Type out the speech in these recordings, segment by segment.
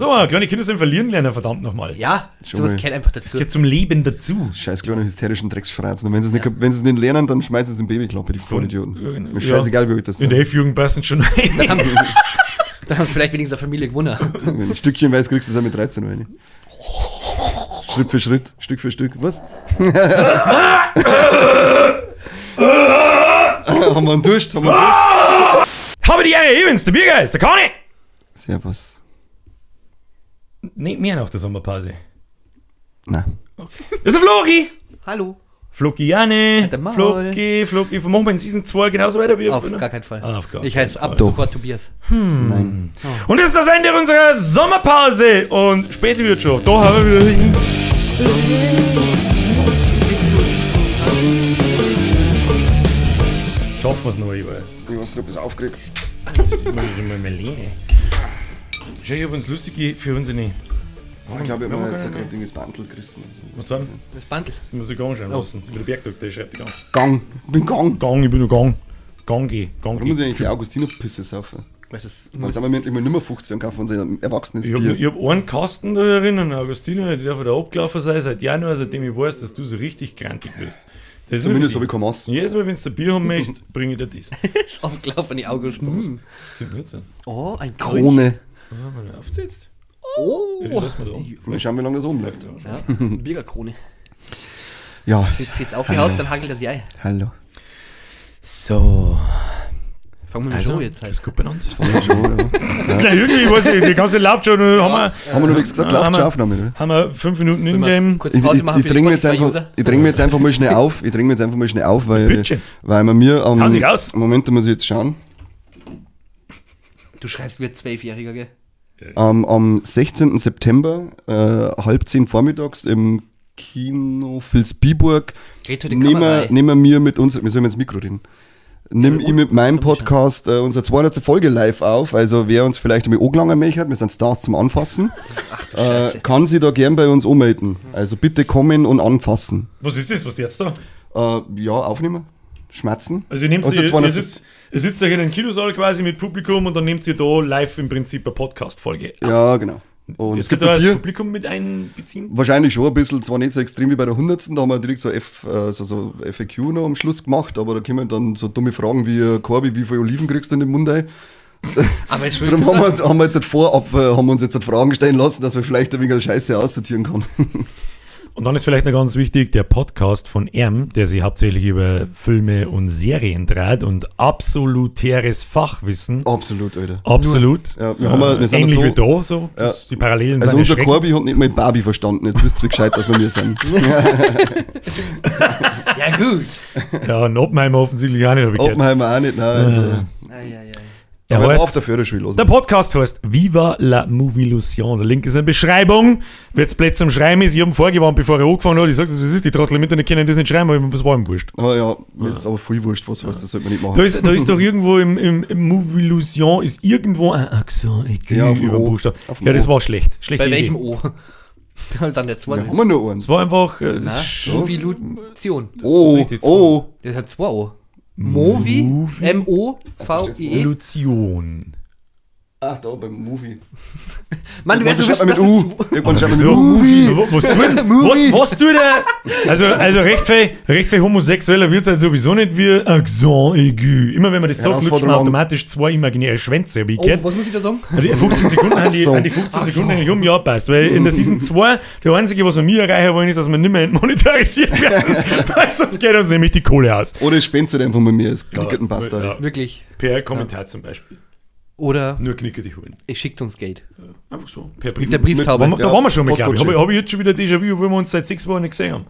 So, kleine Kinder sollen verlieren lernen, verdammt nochmal. Ja, Schon sowas mal. gehört einfach Das dazu. gehört zum Leben dazu. Scheiß kleine hysterischen Drecksschreizen. Und wenn sie es nicht, wenn sie es nicht lernen, dann schmeißen sie es in Babyklappe, die Vollidioten. Ja, genau. Mir scheißegal, wie alt das In der sind. F-Jugend passen schon rein. Dann haben sie vielleicht wenigstens eine Familie gewonnen. Ein Stückchen weiß kriegst du es auch mit 13 rein. Schritt für Schritt, Stück für Stück. Was? Haben wir einen Durst? Haben wir einen Durst? Habe die Ehre, ich bin's, der Biergeist, der Conny. Servus. Nicht mehr nach der Sommerpause. Nein. Das ist der Flori. Hallo. Flokiane. Halt Maul. Floki, Floki. Machen wir in Season 2 genauso weiter wie Auf früher? gar keinen Fall. Ah, auf gar Ich keinen heiße ab Fall. sofort Tobias. Nein. Und das ist das Ende unserer Sommerpause. Und später wird schon. Da haben wir wieder. Schaffen wir es noch einmal. Ich weiß nicht, ob ich es aufgeregt. Ich muss mal Melene. Schau, ich hab uns lustige für unsere. Oh, ich glaube, ich Wir habe haben mir jetzt keine gerade irgendwie das Bandel gerissen. Was war denn? Das Bandel. Ich muss die Gang schauen lassen. Über den Bergtag, der schreibt die Gang. Gang. Ich bin Gang. Gang, ich bin nur Gang. Gang geh, Gang Warum muss geh. ich eigentlich die Augustiner-Pisse saufen? Weißt du, das Dann sind wir endlich mal nimmer 15 und kaufen uns ein erwachsenes Ich hab, Bier. ich hab einen Kasten da drin, einen Augustiner, der darf da abgelaufen sein seit Januar, seitdem ich weiß, dass du so richtig grantig bist. Das ist Zumindest nur habe für ich keine Masse. dich. Jedes Mal, wenn du Bier haben möchtest, bringe ich dir das. ist abgelaufene August. Das könnte gut sein. Oh, ein Krone. Krone. Ja, wenn du aufsetzt. Oh. Ja, die lassen wir da. Mal schauen, wie lange das oben bleibt. Ja, Bürgerkrone. Ja. Du ziehst auf die Haus, dann hagelt das Ei. Hallo. So. Fangen wir mit Also, Show jetzt halt. ist gut benannt. Ja, schon, ja. Na, irgendwie, weiß ich, die ganze läuft schon. Haben wir, Haben wir noch nichts gesagt? Ja, Läuft haben schon wir- Aufnahme, oder? haben wir 5 Minuten Wollen wir in-game. kurz Ich, Pause ich, machen ich für die trinke mir jetzt einfach, Spotify-User? ich trinke mir jetzt einfach mal schnell auf. Ich trinke mir jetzt einfach mal schnell auf, weil, Bitte. weil wir mir am Hauen Sie raus. Moment, da muss ich jetzt schauen. Du schreibst wie ein Zwölfjähriger, gell? Am 16. September, 9:30 vormittags im Kino Vilsbiburg, Red heute die nehmen Kamera wir, rein. nehmen wir mit uns, wir sollen ins Mikro reden. Nimm ich mit meinem Podcast unsere 200. Folge live auf. Also wer uns vielleicht einmal angelangen möchte, wir sind Stars zum Anfassen, kann sich da gern bei uns anmelden. Also bitte kommen und anfassen. Was ist das? Was ist jetzt da? Ja, aufnehmen, schmerzen. Also ihr nehmt Unsere ihr, ihr 200. sitzt, ihr sitzt ja in einem Kinosaal quasi mit Publikum und dann nehmt ihr da live im Prinzip eine Podcast-Folge. Ja, genau. Und Jetzt es gibt da ein das Bier. Publikum mit einbeziehen? Wahrscheinlich schon ein bisschen, zwar nicht so extrem wie bei der 100. Da haben wir direkt so, so FAQ noch am Schluss gemacht, aber da kommen dann so dumme Fragen wie, Corby, wie viele Oliven kriegst du in den Mund ein? Aber Entschuldigung. Darum haben wir uns, haben wir jetzt halt vorab, haben wir uns jetzt halt Fragen stellen lassen, dass wir vielleicht ein wenig Scheiße aussortieren können. Und dann ist vielleicht noch ganz wichtig, der Podcast von Erm, der sich hauptsächlich über Filme und Serien dreht und absolutäres Fachwissen. Absolut, Alter. Absolut. Ja, wir haben ja- wir sind ähnlich so- wie da, so. Das, Die Parallelen Also sind unser erschreckend. Corby hat nicht mal Barbie verstanden, jetzt wisst ihr, wie gescheit, dass wir mir sind. Ja, gut. Ja, und Oppenheimer offensichtlich auch nicht, habe ich gehört. Oppenheimer auch nicht, nein. Also, Ei, ei, ei. Er aber heißt- auf der Förderschule Der hören. Podcast heißt Viva la Movilusion. Der Link ist in der Beschreibung. Wird's blöd zum Schreiben ist, ich habe ihn vorgewarnt, bevor er angefangen hat. Ich sag, das ist die Trottel mit, die können das nicht schreiben, aber das war ihm wurscht. Aber ja, mir ist aber voll wurscht, was heißt, das sollte man nicht machen. Da ist doch irgendwo im Movilusion ist irgendwo ein Accent aigu Ja, auf dem über dem O. Buchstaben. Auf dem Ja, das O. war schlecht. Schlechte Bei Idee. welchem O? Dann der Wir zweite. haben wir nur eins. Das war einfach. Das Na? Movilution. Oh, richtig, oh. Das hat zwei O. Movi, M-O-V-I-E. Lution. Ach, da beim Movie. Mann, du Irgendwann wirst schreibt man mit U. Irgendwann schreibt man mit Wieso? Movie. Was tut, was tut der? Also recht viel homosexueller wird es halt sowieso nicht wie Accent aigu. Immer wenn man das sagt, lutscht man Herausforderung. automatisch zwei imaginäre Schwänze, habe ich Oh, gehört. was muss ich da sagen? Die 15 Sekunden haben die, So. haben die 15 Sekunden eigentlich um, ja, passt. Weil in der Season 2, der einzige, was wir mir erreichen wollen, ist, dass wir nicht mehr monetarisiert werden. Weil sonst geht uns nämlich die Kohle aus. Oder es spendet einfach mal mir, es klickert ein Bastard. Ja. Wirklich. Per Kommentar zum Beispiel. Oder Nur knicker die holen. ich schickt uns Geld. Einfach so. Per Brief. Mit der Brieftaube. Waren wir- Da Ja, waren wir schon mal, glaube ich. Postkutsche. Habe ich jetzt schon wieder Déjà-vu, obwohl wir uns seit 6 Wochen nicht gesehen haben.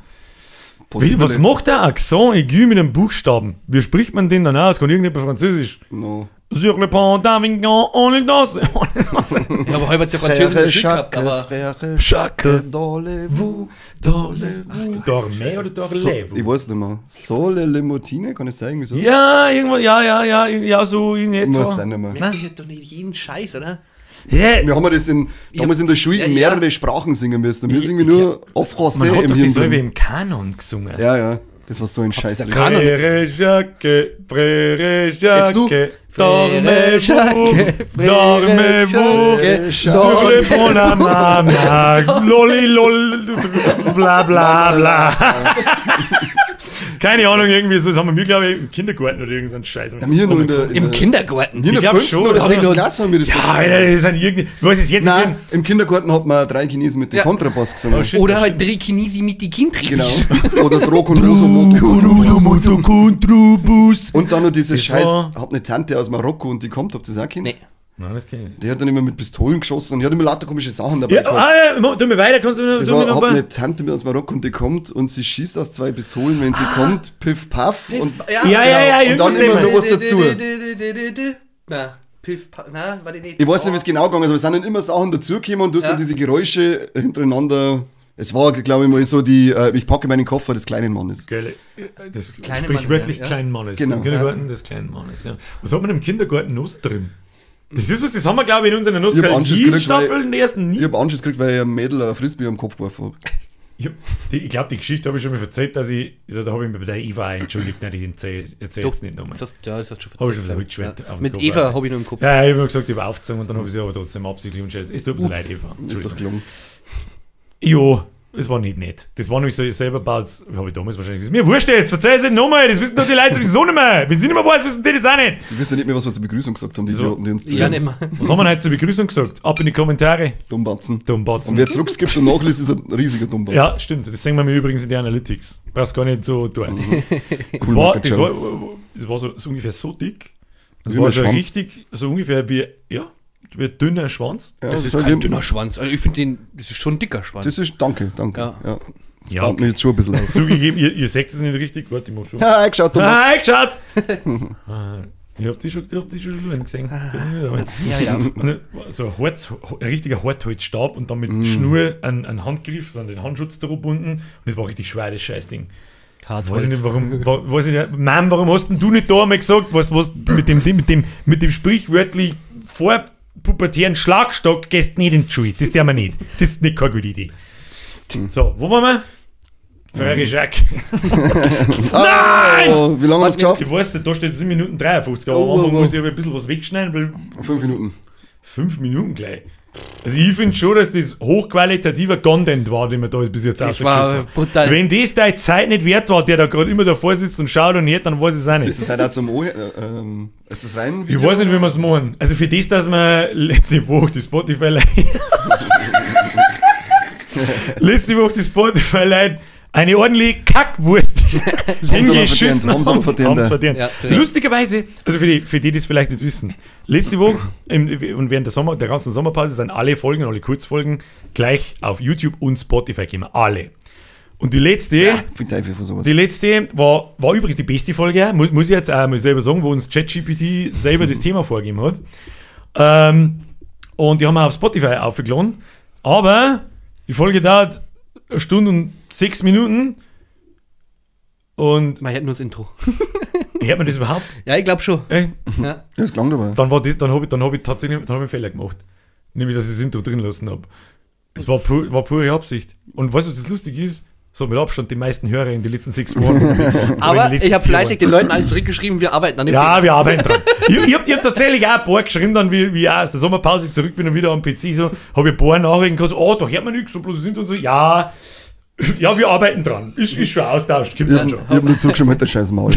Possibile. Was macht der Accent aigu mit einem Buchstaben? Wie spricht man den dann aus? Kann irgendjemand Französisch? No. Sur le pont d'Avignon, on est dans. Ja, aber halb hat ja Französisch Frère geschickt gehabt, Jacques, aber Frère Jacques, dorlez-vous, dorlez-vous. Dormé oder So, Dorlez-vous? ich weiß nicht mehr. Sole Limotine, kann ich sagen? Wieso? Ja, irgendwo, ja, ja, ja, ja, so in Ich weiß etwa. auch nicht mehr. merkt sich doch nicht jeden Scheiß, oder? Ja, Wir haben ja das damals in der Schule Ja, in ja. mehrere Sprachen singen müssen. Und wir Ich- singen nur auf Français man hat im doch Hirn das halbe drin. im Kanon gesungen. Ja, ja. Das war so ein Scheiß. Frère Jacques, Frère Jacques, dormez-vous, dormez-vous, sur le pont la mama, lolli, lol, bla bla bla. Keine Ahnung, irgendwie so, das haben wir, glaube ich, im Kindergarten oder irgend so ein Scheiß. Wir nur Im Kindergarten? In der 5. oder 6. Klasse haben wir das. Ja, Alter, das sind irgendwie, ich weiß es jetzt nicht. Nein, im Kindergarten hat man 3 Chinesen mit dem Kontrabass gesungen. Oh, oder halt 3 Chinesen mit den Kindribis. Genau. Oder Drokonoso Kontrabus. Und dann noch diese Scheiß, hab eine Tante aus Marokko und die kommt, habt ihr das auch kennt? Nee. Nein, das kenn ich nicht. Die hat dann immer mit Pistolen geschossen und die hat immer lauter komische Sachen dabei ja, gehabt. Ah, ja, tu mir weiter, kannst du mir das war, noch hab eine Tante mit aus Marokko und die kommt und sie schießt aus 2 Pistolen, wenn sie kommt, piff, paff. Und, ja, und dann immer noch was dazu. Na, piff, paff, na, warte nicht. Ich weiß nicht, wie es genau gegangen ist, aber es sind dann immer Sachen dazugekommen und du hast dann diese Geräusche hintereinander. Es war, glaube ich, mal so die, ich packe meinen Koffer des kleinen Mannes. Geil. Das sprichwörtlich Mann, kleinen Mannes. Genau. Im Kindergarten des kleinen Mannes, ja. Was hat man im Kindergarten noch so drin? Das ist was, das haben wir, glaube ich, in unserer Nostalgie-Staffel in der ersten nie. Ich hab Anschiss gekriegt, weil ich einem Mädel ein Frisbee am Kopf geworfen habe. Ich glaube, die Geschichte habe ich schon mal erzählt, dass ich, da habe ich mich bei der Eva entschuldigt, nein, ich erzähle es nicht nochmal. Das, ja, das hast du schon erzählt. Habe ich schon erzählt. Ja. Mit Eva habe ich nur im Kopf. Ja, ich habe gesagt, ich habe aufgezogen und dann habe ich sie aber trotzdem absichtlich entschuldigt. Es tut mir leid, Eva. Ist doch gelungen. Jo, es war nicht nett. Das war nämlich so selber gebaut, habe ich damals wahrscheinlich gesagt. Mir wurscht jetzt, verzeih es nicht nochmal, das wissen doch die Leute sowieso nicht mehr. Wenn sie nicht mehr weiß, wissen die das auch nicht. Die wissen ja nicht mehr, was wir zur Begrüßung gesagt haben, die so, Idioten, die uns ja, nicht mehr. Was haben wir heute zur Begrüßung gesagt? Ab in die Kommentare. Dummbatzen. Dummbatzen. Und wer zurückskippt und nachliest, ist ein riesiger Dummbatzen. Ja, stimmt. Das sehen wir mir übrigens in die Analytics. Brauchst gar nicht so tun. Mhm. Das, Cool, war, das war so ungefähr so dick. Das Wie war mein so Schwanz. richtig, so ungefähr wie, ja, wie ein dünner Schwanz. Ja, Das ist soll kein dem- dünner Schwanz. Also ich finde den, das ist schon ein dicker Schwanz. Das ist, danke, danke. Ja. Ja. Das Ja, baut mir jetzt schon ein bisschen auf. Zugegeben, ihr seht es nicht richtig. Warte, ich mach schon. Ja, geschaut, Dummbatz. Ah, geschaut! Ich hab die schon gesehen. Ja, ja. Und dann so ein Harz, ein richtiger Hartholzstab und dann mit Schnur einen Handgriff, so an den Handschutz drauf gebunden. Und das war richtig schwer, das Scheißding. Weiß ich nicht, warum, weiß ich nicht, Mann, warum hast denn du nicht da einmal gesagt, was mit dem sprichwörtlich vorpubertären Schlagstock gehst nicht in die Schule. Das tun wir nicht. Das ist nicht keine gute Idee. So, wo waren wir? Frère Jacques. Nein! Oh, wie lange haben wir es geschafft? Ich weiß nicht, da steht 7 Minuten 53, aber Oh, am Anfang oh, oh. muss ich aber ein bisschen was wegschneiden, weil 5 Minuten. 5 Minuten gleich. Also ich finde schon, dass das hochqualitativer Content war, den wir da bis jetzt Das war rausgeschissen haben. brutal. Wenn das deine Zeit nicht wert war, der da gerade immer davor sitzt und schaut und hört, dann weiß ich es auch nicht. Ist das halt auch zum Ohr? Ist das rein? Ich weiß nicht, wie wir es machen. Also für das, dass wir letzte Woche die Spotify-Leute letzte Woche die Spotify-Leute eine ordentliche Kackwurst hingeschissen Haben sie aber verdient. Haben's verdient. Ja, zu Recht. Lustigerweise, also für die, die es vielleicht nicht wissen, letzte Woche und während der ganzen Sommerpause sind alle Folgen, alle Kurzfolgen gleich auf YouTube und Spotify gekommen. Alle. Und die letzte, Pfui Teufel von sowas. die letzte war übrigens die beste Folge, muss ich jetzt auch mal selber sagen, wo uns ChatGPT selber das Thema vorgegeben hat. Und die haben wir auf Spotify aufgeladen. Aber die Folge dauert 1 Stunde und 6 Minuten. Und Man hört nur das Intro. hört man das überhaupt? Ja, ich glaube schon. Ey, Ja. Das klang dabei. Dann war das, dann habe ich, dann hab ich tatsächlich dann hab ich einen Fehler gemacht. Nämlich, dass ich das Intro drin lassen habe. Es war, war pure Absicht. Und weißt du, was das lustig ist? So mit Abstand die meisten Hörer in den letzten 6 Wochen. Aber ich habe fleißig den Leuten allen zurückgeschrieben, wir arbeiten an dem Ja, Fehler. wir arbeiten dran. Ich hab tatsächlich auch ein paar geschrieben, dann, wie ich aus der Sommerpause zurück bin und wieder am PC so, habe ich ein paar Nachrichten gehabt, so, oh, da hört man nichts, so bloß sind und so, ja, ja, wir arbeiten dran. Ist schon austauscht, kommt Ich dann hab, schon. ich hab nur zurückgeschrieben, halt dein scheiß Maul.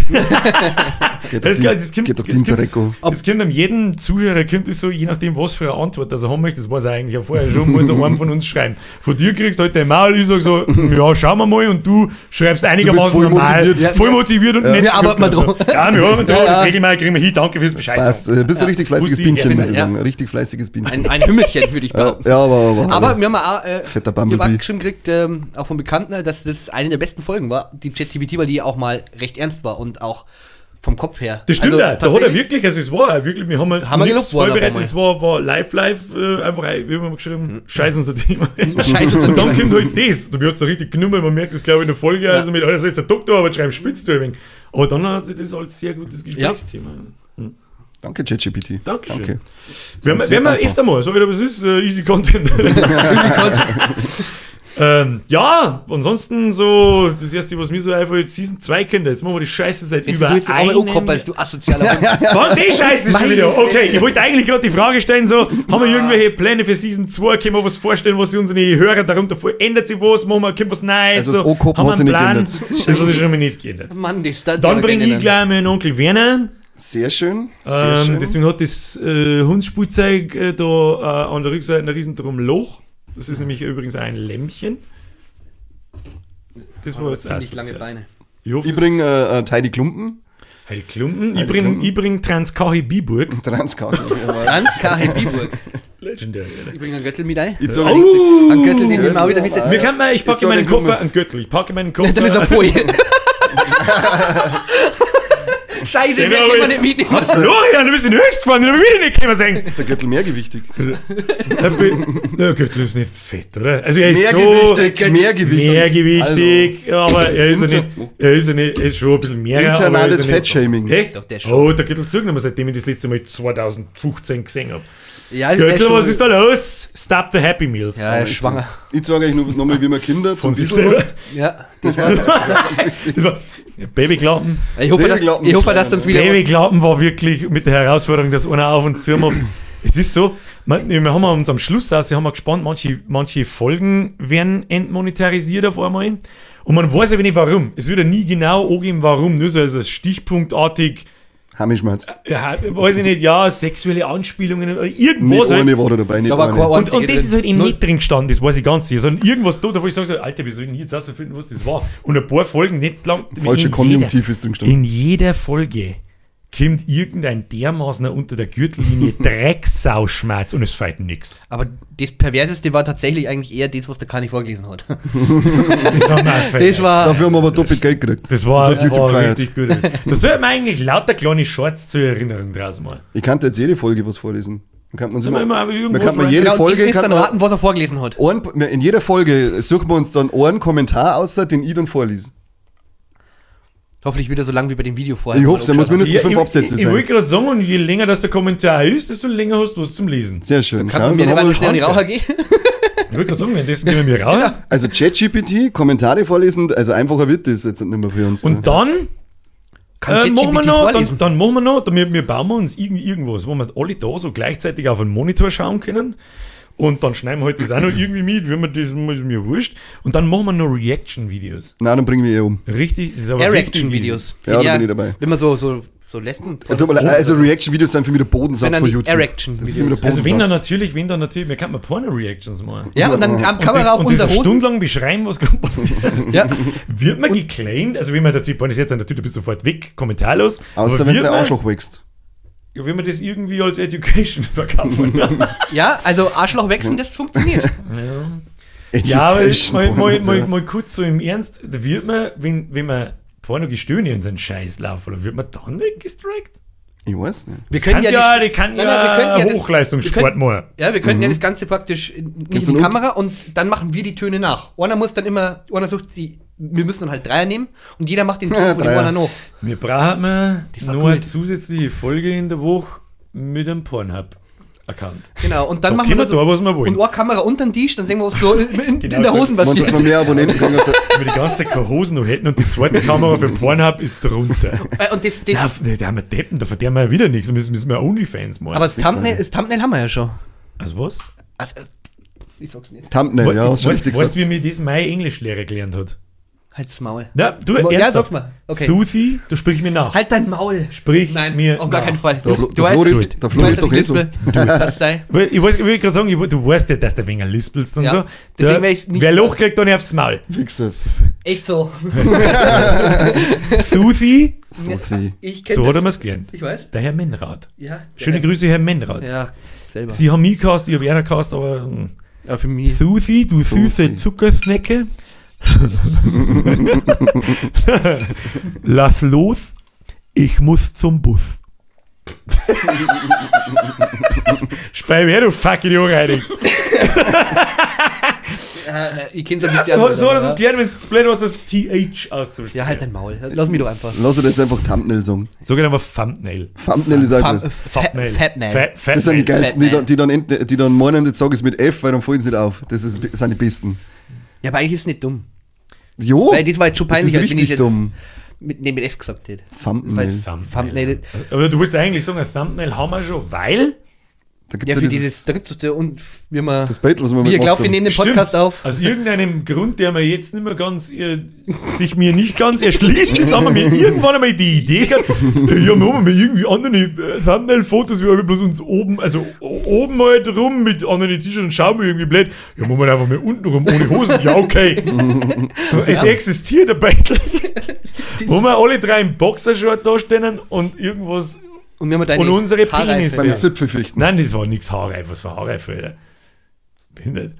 Geht Das, doch das kommt, geht doch das den kommt, Drecko. das kommt an jedem Zuhörer, kommt es so, je nachdem, was für eine Antwort das er haben möchte, das weiß er eigentlich ja vorher schon, muss er einem von uns schreiben. Von dir kriegst du halt dein Maul, ich sag so, ja, schauen wir mal, und du schreibst einigermaßen voll normal, motiviert. Ja. voll motiviert und nett. Wir arbeiten mal zurück. dran. Ja, wir arbeiten dran, Ja, ja. das regeln wir, kriegen wir hin, danke fürs Bescheid Passt. sagen. Bist ein richtig fleißiges Bussi, Bienchen, ja. muss ich Ja. sagen. Richtig fleißiges Bienchen. Ein Hümmelchen, würde ich Ja, behaupten. ja, aber. Aber wir haben auch, Fetter wir Bumblebee. haben geschrieben gekriegt, auch von Bekannten, dass das eine der besten Folgen war, die ChatGPT, weil die auch mal recht ernst war und auch vom Kopf her. Das stimmt also, auch, da hat er tatsächlich- wirklich, also es war auch wirklich, wir haben, halt Haben wir nichts gelobt worden vorbereitet, auf es war live, einfach, wir haben geschrieben, scheiß unser Thema. Scheiß unser Und dann Thema. kommt halt das, da wird es richtig genommen, man merkt das, glaube ich, in der Folge, also mit, also jetzt eine Doktorarbeit schreiben, spitzt du ein wenig. Aber dann hat sich das als sehr gutes Gesprächsthema. Danke, ChatGPT. Dankeschön. Danke. Werden Sind wir sehr öfter mal, sag ich, aber es ist easy Content. Ja, ansonsten so, das erste, was mir so einfällt, Season 2, Kinder, jetzt machen wir die Scheiße seit Jetzt über du jetzt auch einem angekoppelt, du asozialer Hund. Was die Scheiße schon Meine wieder? Okay, Fresse. ich wollte eigentlich gerade die Frage stellen, so, haben wir irgendwelche Pläne für Season 2? Können wir was vorstellen, was sich unsere Hörer darunter vor? Ändert sich was? Machen wir, kommt was Neues? Also das so, Ankoppen haben wir hat sich einen nicht Plan? geändert. Das hat sich schon mal nicht geändert. Mann, das da Dann bringe ich gleich meinen Onkel Werner. Sehr schön. Sehr schön. Deswegen hat das Hundspielzeug da an der Rückseite ein riesen drum Loch. Das ist nämlich übrigens ein Lämmchen. Das war jetzt ziemlich lange asozial. Beine. Ich hoffe, Ich bringe Heidi Klumpen. Heidi Klumpen. Ich Heidi bring, Klumpen. ich bring Transkachi Biburg. Transkarte. Transkache Biburg. Legendary, Alter. Ich bringe einen Göttel mit ein. Ich sag, Oh! Einen Göttel, den nehmen wir auch wieder mit dazu. Wir können mal, ich packe Jetzt in sag meinen ich Klumpen. Koffer einen Gürtel. Ich packe in meinen Koffer. Dann ist er voll. Scheiße, Den mehr hab können wir ich- nicht mitnehmen. Florian, du bist in Höchst gefahren, den hab ich wieder nicht können sehen. ist der Gürtel mehrgewichtig. Der Gürtel ist nicht fett, oder? Also er ist schon Mehrgewichtig, mehrgewichtig. mehrgewichtig, aber Das ist er ist ja nicht, er ist schon ein bisschen mehr. aber er Internales ist ja nicht- Fettshaming. Echt? Doch, der ist schon. Oh, der Gürtel zugenommen, seitdem ich das letzte Mal 2015 gesehen habe. Ja, der Gürtel, schon- was ist da los? Stop the Happy Meals. Ja, er ist schwanger. Ich sage euch nochmal, wie man Kinder zum Von sich Diesel selber. macht. Ja. Das war- Babyklappen. Ich hoffe, dass, Babyklappen ich hoffe, dass das wieder. was- Babyklappen war wirklich mit der Herausforderung, dass einer auf und zu macht. Es ist so, wir haben uns am Schluss aus, haben wir gespannt, manche Folgen werden entmonetarisiert auf einmal. Und man weiß aber nicht warum. Es wird ja nie genau angegeben, warum. Nur so als stichpunktartig, Hammischmerz. ja, weiß ich nicht, ja, sexuelle Anspielungen oder irgendwas. Nicht halt. eine war da dabei, nicht Da war eine. kein Und das ist halt eben Null. nicht drin gestanden, das weiß ich ganz sicher, sondern irgendwas da, da wo ich sage, so, Alter, wie soll ich denn jetzt rausfinden, was das war? Und ein paar Folgen nicht lang. Falscher in Konjunktiv ist drin gestanden. In jeder Folge kommt irgendein dermaßener unter der Gürtellinie Drecksauschmerz und es fällt nix. Aber das Perverseste war tatsächlich eigentlich eher das, was der Kani vorgelesen hat. Das, haben wir auch Das war. Dafür haben wir aber doppelt Geld gekriegt. Das war, das hat YouTube war gefeiert. richtig gut. Da sollte man eigentlich lauter kleine Shorts zur Erinnerung draus machen. Ich kannte jetzt jede Folge was vorlesen. Man kann man Sollen wir immer irgendwo man kann man rein- jede Genau, und Folge das ist kann dann man raten, was er vorgelesen hat. in jeder Folge suchen wir uns dann einen Kommentar aus, den ich dann vorlese. Hoffentlich wieder so lang wie bei dem Video vorher. Ich hoffe, es muss mindestens Ja, 5 ich, Absätze ich sein. wollte gerade sagen, und je länger das der Kommentar ist, desto länger hast du was zum Lesen. Sehr schön. Kann Schau, man mir dann nicht haben wir- schnell an die Raucher gehen? Ich wollte gerade sagen, währenddessen gehen wir mir raus. Also ChatGPT, Kommentare vorlesen, also einfacher wird das jetzt nicht mehr für uns. Und dann Kann machen wir ChatGPT noch, dann, vorlesen? dann machen wir noch, dann, wir bauen wir uns irgendwie irgendwas, wo wir alle da so gleichzeitig auf einen Monitor schauen können. Und dann schneiden wir halt das auch noch irgendwie mit, wenn wir das ist mir wurscht. Und dann machen wir noch Reaction-Videos. Nein, dann bringen wir eh um. Richtig, das ist aber richtig Erection-Videos. Ja, da bin ich dabei. Wenn man so Lesben. Ja, tut mir leid, also Reaction-Videos sind für mich der Bodensatz Wenn dann von die YouTube. Erection-Videos. Das ist für mich der easy. Also wenn dann Bodensatz. natürlich, wir könnten Porno-Reactions machen. Ja, und dann am Und Kamera das, auf und das unsere Hosen. stundenlang beschreiben, was gerade passiert. Ja. Wird man geclaimed, also wenn man natürlich, Pornos jetzt natürlich, du bist sofort weg, kommentarlos. Außer Aber wenn es wird dein man- Arschloch wächst. Ja, wenn man das irgendwie als Education verkaufen. Ja, also Arschloch wechseln, das funktioniert. Ja, aber Education mal, mal, Pornos, mal, ja. mal kurz so im Ernst, da wird man, wenn man Pornogestöhne in seinen Scheiß laufen, oder wird man dann weggestrikt? Ich weiß nicht. Wir Kann können ja, die- die kann Nein, nein, wir könnten ja ja das- Hochleistungssport wir könnten- machen. Ja, wir könnten ja das Ganze praktisch nicht Kennst in du die Not? Kamera und dann machen wir die Töne nach. Einer muss dann immer, einer sucht sie, wir müssen dann halt Dreier nehmen und jeder macht den Ton Ja, von dem Dreier. einer noch. Wir brauchen war nur eine gut. zusätzliche Folge in der Woche mit einem Pornhub-Account. Genau, und dann Da machen können wir wir so, da, was wir wollen. und eine Kamera unter den Tisch, dann sehen wir, was so in Genau. der Hosen Meinst du, dass passiert. wir mehr Abonnenten kriegen? Als Wenn wir die ganze Zeit keine Hosen noch hätten und die zweite Kamera für Pornhub ist drunter. Und das, Na, da haben wir Deppen, da verdienen wir ja wieder nichts. Da müssen wir Onlyfans machen. aber das Thumbnail haben wir ja schon. also was? Also, ich sag's nicht. Thumbnail, ja, hast du schon weißt, richtig weißt gesagt. du, wie mir das mein Englischlehrer gelernt hat? Halt's Maul. Na, du, Ja, ernsthaft. sag's mal. Okay. Susi, du sprich mir nach. Halt dein Maul. Sprich Nein, mir auf gar nach. keinen Fall. Der Flo redet- der Flo du redet weißt, doch eh so. dass ich lispel. Das sei. Weil Ich wollte gerade sagen, du weißt ja, dass du wegen lispelst und Ja, so. deswegen werd ich's nicht Wer Loch kriegt, dann aufs Maul. Fix das. Echt so. Susi, Sophie. Ich kenn so hat er das. mir's gelernt. Ich weiß. Der Herr Menrad. Ja. Schöne Grüße, Herr Menrad. Ja, selber. Sie haben mich gecast, ich habe einer gecast, aber Aber für mich. Susi, du süße Susi. Zuckersnecke. Lass los, ich muss zum Bus. Spei her, du fucking Junge, Ich kenn's ein bisschen. So, anders, so hat aber er es gelernt, wenn es blöd war, das TH auszusprechen. Ja, halt dein Maul. Lass mich doch einfach. Lass uns jetzt einfach Thumbnail sagen. So geht aber Thumbnail. Thumbnail ist auch gut. Thumbnail. Fatnail. Das sind die geilsten, die Fatman. dann, die dann meinen, jetzt sag ich es mit F, weil dann fallen sie nicht auf. Das sind die besten. Ja, aber eigentlich ist es nicht dumm. Jo, Weil das war jetzt schon peinlich, das als ist wenn ich richtig jetzt dumm. mit F gesagt hätte. Thumbnail. Thumbnail. Aber du wolltest eigentlich sagen, ein Thumbnail haben wir schon, weil... Da gibt's Ja, ja für dieses, da gibt es doch, und wie man, das Bild, was wir wie ihr mitgemacht glaubt, wir haben. nehmen den Podcast Stimmt. auf. Aus irgendeinem Grund, der mir jetzt nicht mehr ganz, sich mir nicht ganz erschließt, ist, haben wir mir irgendwann einmal die Idee gehabt, ja, wir haben mal irgendwie andere Thumbnail-Fotos, wir haben bloß uns oben, also oben halt rum mit anderen T-Shirts und schauen wir irgendwie blöd. Ja, machen wir einfach mal unten rum, ohne Hosen. Ja, okay. So, es existiert ein Battle, wo wir alle drei im Boxershort da stehen und irgendwas. Und, wir haben deine Und unsere Haarreife. Penisse. Beim Zipfelfichten. Nein, das war nix Haarreif, was für Haarreife, Alter. Behindert.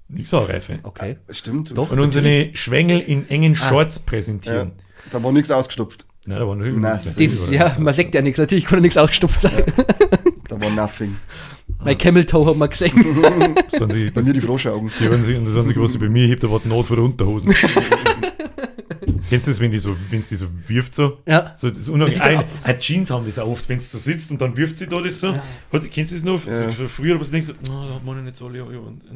Nix Haarreife. Okay. Stimmt. Doch. Und unsere Schwengel in engen Shorts präsentieren. Ja, da war nichts ausgestopft. Nein, da war natürlich Nass. Das, ja, man sagt ja nichts. Natürlich konnte nichts ausgestopft sein. Da war nothing. Mein Camel Toe hat man gesehen. Das waren sie, Bei mir die Froschaugen. die waren sie, und das einzige, was sie bei mir hebt, da war die Not vor der Unterhosen. Kennst du das, wenn die so, wenn's die so wirft so? Ja. So, das ist unangenehm. Das ist Ein, Jeans haben das auch oft, wenn du so sitzt und dann wirft sie da das so. Ja. Kennst du das noch? Ja. So, früher, aber du denkst so, oh, da hat man nicht so alle.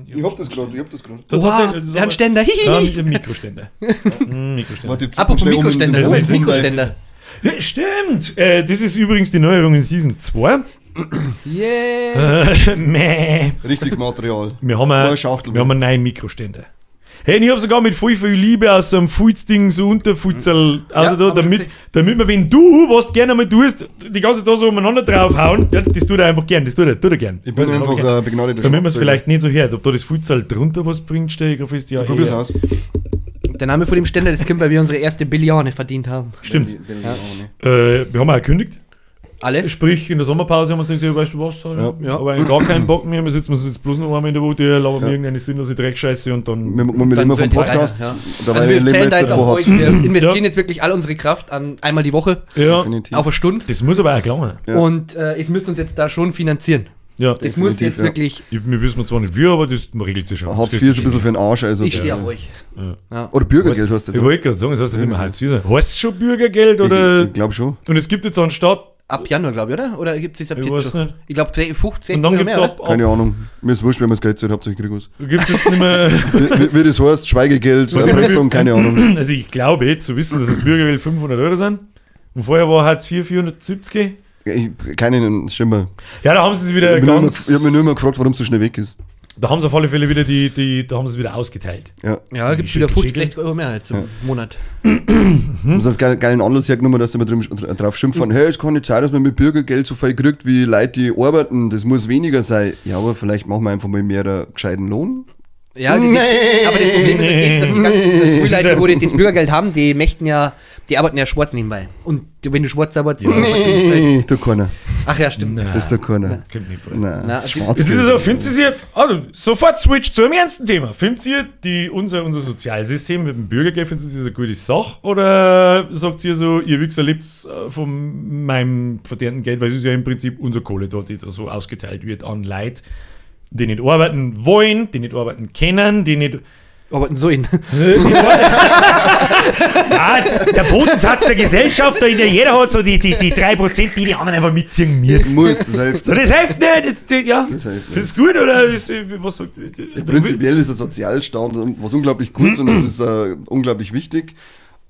Ich hab das gerade, ich hab das gerade. Da Oha, tatsächlich, das wir haben ist Ständer. aber- Hihihi. Ja, Mikroständer. Mikroständer. Warte, ich zuck Apropos schnell um in den Mikroständer, wo ist Hosen- Mikroständer? Ja, stimmt! Das ist übrigens die Neuerung in Season 2. Yeah. Meh. Richtiges Material. Wir haben Neue einen, Schachtel. wir haben einen neuen Mikroständer. Hey, und ich hab sogar mit voll viel Liebe aus einem Fuzding so Unterfutzel, also Ja, da, hab ich damit, gesehen. damit wir, wenn du, was du gerne einmal tust, die ganze Zeit so umeinander draufhauen, ja, das tut er einfach gern, das tut er gern. Ich bin Das einfach mach ich gern. begnadeter Damit man es Schlagzeuger. vielleicht nicht so hört, ob da das Futsal drunter was bringt, stelle ich gerade fest, ja. Probier's eher. aus. Der Name von dem Ständer, das kommt, weil wir unsere erste Billione verdient haben. Stimmt. Ja. Wir haben auch gekündigt. Alle? Sprich, in der Sommerpause haben wir uns gesagt, weißt du was, Ja. Ja. aber eigentlich gar keinen Bock mehr, wir sitzen uns jetzt bloß noch einmal in der Woche, die labern mir irgendeine sinnlose Dreckscheiße und dann. Wir, wir Dann leben vom sollte es Podcast. weiter, ja. Dabei Also wir leben wir zählen jetzt da jetzt vor auf Hartz euch. Wir investieren Ja. jetzt wirklich all unsere Kraft an einmal die Woche Ja, Definitiv. auf eine Stunde. das muss aber auch gelangen. Ja. Und es müssen uns jetzt da schon finanzieren. Ja. Das muss Definitiv, jetzt ja. wirklich. Wir wissen zwar nicht wie, aber das regelt sich schon. Hartz Das IV ist ein bisschen für den Arsch. Also Ich stehe auf euch. Ja. Ja. Oder Bürgergeld hast du Ich jetzt. wollte gerade sagen, das heißt ja nicht mehr Hartz IV. Heißt es schon Bürgergeld oder. Ich glaube schon. Und es gibt jetzt anstatt. Ab Januar, glaube ich, oder? Oder gibt es das ab Ich jetzt weiß schon? nicht. Ich glaube 50, 60 Und dann oder gibt es mehr, ab. ab Keine Ahnung. Mir ist wurscht, wenn man das Geld zahlt, hauptsächlich krieg ich was. gibt's jetzt nicht mehr. Wie das heißt, Schweigegeld, Was ich Erpressung, keine Ahnung. Also ich glaube zu wissen, dass das Bürgergeld 500 Euro sind. Und vorher war Hartz IV 470. Ich, keinen Schimmer. Ja, da haben sie es wieder Ich, bin nur immer, ganz. ich hab mich nur immer gefragt, warum es so schnell weg ist. Da haben sie auf alle Fälle wieder da haben sie es wieder ausgeteilt. Ja. Ja, gibt es wieder Schickel, 50, schickel. 60 Euro mehr jetzt im Monat. Haben sie einen geilen Anlass hergenommen, dass sie immer drauf schimpfen, hey, es kann nicht sein, dass man mit Bürgergeld so viel kriegt wie Leute, die arbeiten, das muss weniger sein. Ja, aber vielleicht machen wir einfach mal mehr einen gescheiten Lohn. Ja, die, aber das Problem ist, ja das, dass die ganzen dass die Leute, wo die das Bürgergeld haben, die möchten ja, die arbeiten ja schwarz nebenbei. Und wenn du schwarz arbeitest, dann verdienst du halt- Nee, tut keiner. Ach ja, stimmt. Nein. Das tut keiner. Kommt nicht vor. Nein, Na, schwarz. Es ist so, findet ihr, also sofort switch zu einem ernsten Thema. Findet ihr unser Sozialsystem mit dem Bürgergeld, findet ihr das eine gute Sache? Oder sagt ihr so, ihr Wichser lebt von meinem verdienten Geld, weil es ist ja im Prinzip unsere Kohle dort, die da so ausgeteilt wird an Leute, die nicht arbeiten wollen, die nicht arbeiten können, die nicht. Arbeiten so in. Ah, der Bodensatz der Gesellschaft, da in der jeder hat so die 3%, die die anderen einfach mitziehen müssen. Muss, das hilft. So, das hilft nicht. Das, ja. Das hilft nicht. Findest du gut oder ist, was, Prinzipiell ist ein Sozialstaat was unglaublich Gutes und das ist unglaublich wichtig.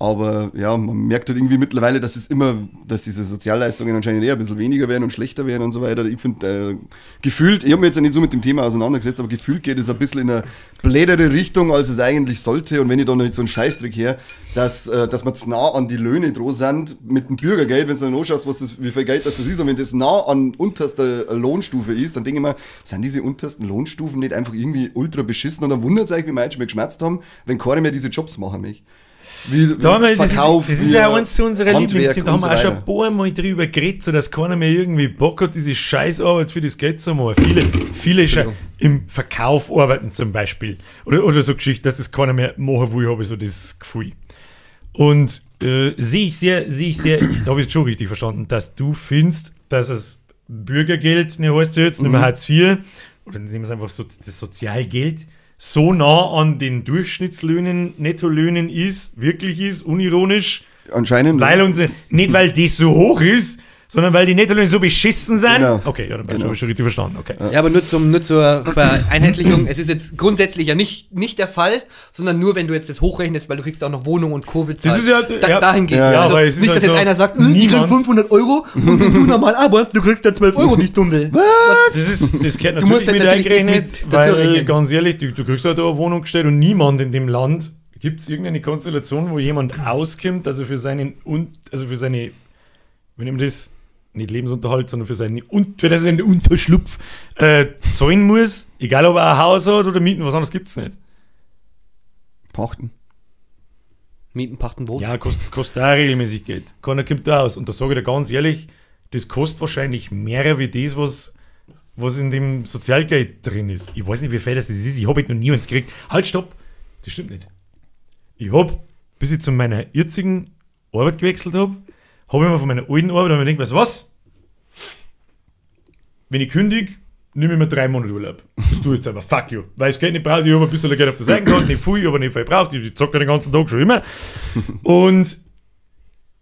Aber ja, man merkt halt irgendwie mittlerweile, dass es immer, dass diese Sozialleistungen anscheinend eher ein bisschen weniger werden und schlechter werden und so weiter. Ich finde, gefühlt, ich habe mich jetzt ja nicht so mit dem Thema auseinandergesetzt, aber gefühlt geht es ein bisschen in eine blädere Richtung, als es eigentlich sollte. Und wenn ich da noch jetzt so einen Scheißdreck her, dass wir zu nah an die Löhne dran sind mit dem Bürgergeld, wenn du dann anschaust, was das, wie viel Geld das ist, und wenn das nah an unterster Lohnstufe ist, dann denke ich mir, sind diese untersten Lohnstufen nicht einfach irgendwie ultra beschissen? Und dann wundert es euch, wie manche mir geschmerzt haben, wenn keiner mehr diese Jobs machen möchte. Wie Da haben wir, das Verkauf, ist, das ist wie ja eins zu unserer Handwerk Lieblingsthemen. Da und haben wir so auch schon weiter. ein paar Mal drüber geredet, so dass keiner mehr irgendwie Bock hat, diese Scheißarbeit für das Geld zu machen. Viele schon im Verkauf arbeiten zum Beispiel. Oder so Geschichten, dass das keiner mehr machen will, habe ich so das Gefühl. Und sehe ich sehr, da habe ich jetzt schon richtig verstanden, dass du findest, dass es Bürgergeld, ne, heißt es jetzt, nicht mehr Hartz IV, oder nehmen wir es einfach so, das Sozialgeld, so nah an den Durchschnittslöhnen, Nettolöhnen ist, wirklich ist, unironisch, Anscheinend. weil unser, nicht weil das so hoch ist, sondern weil die Nettolöhne so beschissen sind. Genau. Okay, ja, dann Genau. habe ich schon richtig verstanden. Okay. Ja, aber nur zur Vereinheitlichung, es ist jetzt grundsätzlich ja nicht der Fall, sondern nur, wenn du jetzt das hochrechnest, weil du kriegst auch noch Wohnung und Co. bezahlt. Das ist ja- ja. Dahin geht's. Ja, ja, also aber es ist nicht, dass halt jetzt so, einer sagt, die kriegen niemand- 500 Euro und wenn du normal arbeitest, du kriegst dann 12 Euro die Stunde. Das gehört Du musst natürlich halt mit natürlich das eingerechnet, mit dazu weil rechnen. ganz ehrlich, du kriegst halt da eine Wohnung gestellt und niemand in dem Land gibt es irgendeine Konstellation, wo jemand auskommt, also für seinen also für seine, wenn ihm das nicht Lebensunterhalt, sondern für seinen für seinen Unterschlupf zahlen muss, egal ob er ein Haus hat oder mieten, was anderes gibt's nicht. Pachten. Mieten, Pachten, Wohnen. Ja, kostet auch regelmäßig Geld. Keiner kommt da aus. Und da sage ich dir ganz ehrlich, das kostet wahrscheinlich mehr wie das, was in dem Sozialgeld drin ist. Ich weiß nicht, wie viel das ist. Ich habe halt noch nie eins gekriegt. Halt, stopp! Das stimmt nicht. Ich habe, bis ich zu meiner jetzigen Arbeit gewechselt habe, habe ich mir von meiner alten Arbeit, hab ich mir gedacht, weißt du was? Wenn ich kündige, nehme ich mir 3 Monate Urlaub. Das tue ich jetzt aber, fuck you. Weil ich Geld nicht brauche, ich habe ein bisschen Geld auf der Seite gehabt, nicht viel, aber nicht viel braucht, ich zocke den ganzen Tag schon immer. Und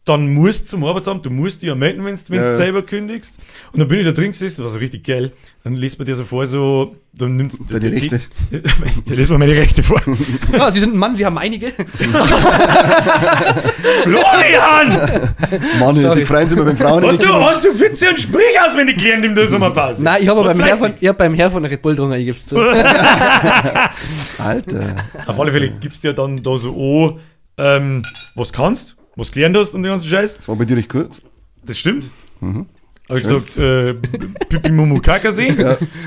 dann musst du zum Arbeitsamt, du musst dich ja melden, wenn du Ja. selber kündigst. Und dann bin ich da drin gesessen, war so richtig geil. Dann liest man dir so vor, so, dann nimmst du Deine Rechte. Da liest man meine Rechte vor. Ja, Sie sind ein Mann, Sie haben einige. Florian! Mann, Sorry. die freuen sich immer, wenn Frauen Hast nicht du, hast du Witze und sprich auswendig gelernt in der Sommerpause? Nein, ich habe Was beim, Herr fleißig. von, ich hab beim Herr von Red Bull drunter, ich geb's zu. Alter. Auf alle Fälle gibst du ja dann da so an, was kannst, was gelernt hast und den ganzen Scheiß. Das war bei dir recht kurz. Das stimmt. Habe ich gesagt, Pipi Mumu Kakasee.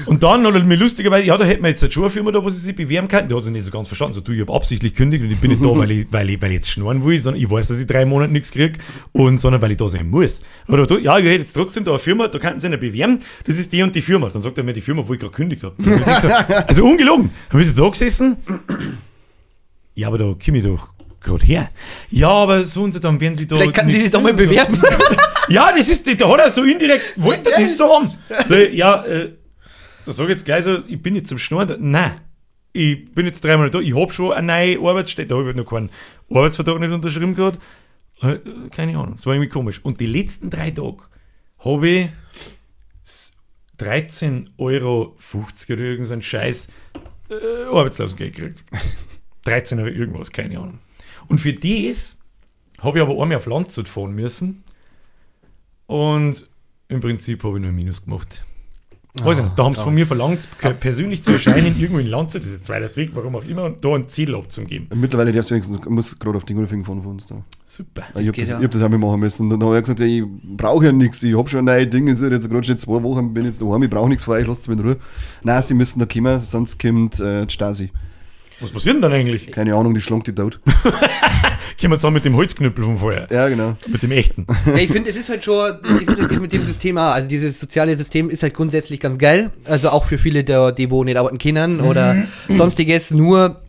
Und dann, oder mir lustigerweise, ja, da hätten wir jetzt eine schon eine Firma da, wo sie sich bewerben könnten. Die hat sie nicht so ganz verstanden. So, du, ich habe absichtlich gekündigt und ich bin nicht da, weil ich jetzt schnorren will, sondern ich weiß, dass ich 3 Monate nichts kriege, und, sondern weil ich da sein muss. Oder du, ja, ich hätte jetzt trotzdem da eine Firma, da könnten sie nicht bewerben, das ist die und die Firma. Dann sagt er mir die Firma, wo ich gerade gekündigt habe. So, also ungelogen. Dann bist du da gesessen. Ja, aber da komme ich doch gerade her. Ja, aber so und so, dann werden sie da. Vielleicht kann sie nichts sich doch mal tun und so. bewerben. Ja, das ist, da hat er so indirekt, wollte er das so haben. Ja, da sag ich jetzt gleich so, ich bin jetzt zum Schnorren. Nein, ich bin jetzt 3 Monate da, ich hab schon eine neue Arbeitsstelle, da habe ich noch keinen Arbeitsvertrag nicht unterschrieben gehabt. Keine Ahnung, das war irgendwie komisch. Und die letzten 3 Tage habe ich 13,50 Euro oder irgend so einen Scheiß Arbeitslosengeld gekriegt. 13 Euro irgendwas, keine Ahnung. Und für das habe ich aber einmal auf Landshut fahren müssen. Und im Prinzip habe ich nur ein Minus gemacht. Weiß ich nicht, da haben sie von mir verlangt, persönlich zu erscheinen, irgendwo in Landshut, das ist zweiter Weg, warum auch immer, und da einen Zettel abzugeben. Mittlerweile darfst du wenigstens, muss gerade auf Dingolfing fahren von uns da. Super. Ich hab geht das, ja. ich hab das auch mitmachen müssen. Und dann habe ich gesagt, ja, ich brauche ja nichts, ich hab schon ein neues Ding, es ist jetzt gerade schon 2 Wochen, bin jetzt daheim, ich brauche nichts von euch, lasst mich in Ruhe. Nein, sie müssen da kommen, sonst kommt die Stasi. Was passiert denn dann eigentlich? Keine Ahnung, die schlankt die tot. Kommen wir zusammen mit dem Holzknüppel vom Feuer. Ja, genau. Mit dem echten. Ja, ich finde, es ist halt schon, es ist halt das mit dem System auch, also dieses soziale System ist halt grundsätzlich ganz geil. Also auch für viele, die wo nicht arbeiten können oder sonstiges. Nur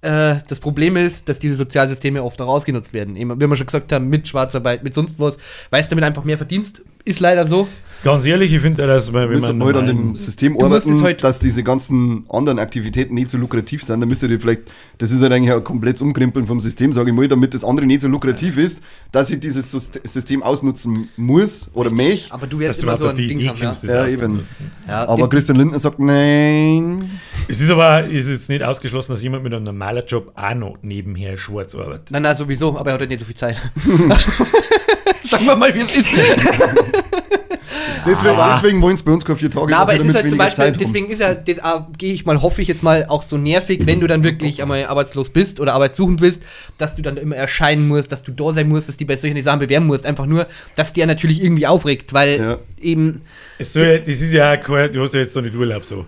das Problem ist, dass diese Sozialsysteme oft auch ausgenutzt werden. Eben, wie wir schon gesagt haben, mit Schwarzarbeit, mit sonst was, weil du damit einfach mehr verdienst, ist leider so. Ganz ehrlich, ich finde, dass man, Wir wenn müssen man halt an dem normalen- System Du musst es arbeiten, halt- dass diese ganzen anderen Aktivitäten nicht so lukrativ sind. Da müsst ihr vielleicht, das ist halt eigentlich ein komplettes Umkrempeln vom System, sage ich mal, damit das andere nicht so lukrativ ist, dass ich dieses System ausnutzen muss oder möchte. Aber du dass wirst du immer überhaupt so auf ein die Ding Idee haben. Ja. kommst, das Ja, eben. auszunutzen. Ja, Aber das- Christian Lindner sagt, nein. Es ist aber ist jetzt nicht ausgeschlossen, dass jemand mit einem normalen Job auch noch nebenher schwarz arbeitet. Nein, nein, sowieso, aber er hat halt nicht so viel Zeit. Sagen wir mal, wie es ist. Deswegen wollen sie bei uns keine 4 Tage Na, aber Woche, es ist damit's halt zum weniger Beispiel, Zeit haben. deswegen ist ja, das gehe ich mal, hoffe ich jetzt mal, auch so nervig, wenn du dann wirklich einmal arbeitslos bist oder arbeitssuchend bist, dass du dann immer erscheinen musst, dass du da sein musst, dass du bei solchen Sachen bewerben musst. Einfach nur, dass die ja natürlich irgendwie aufregt, weil Ja. eben, Es soll, ja- das ist ja auch kein, du hast ja jetzt noch nicht Urlaub so.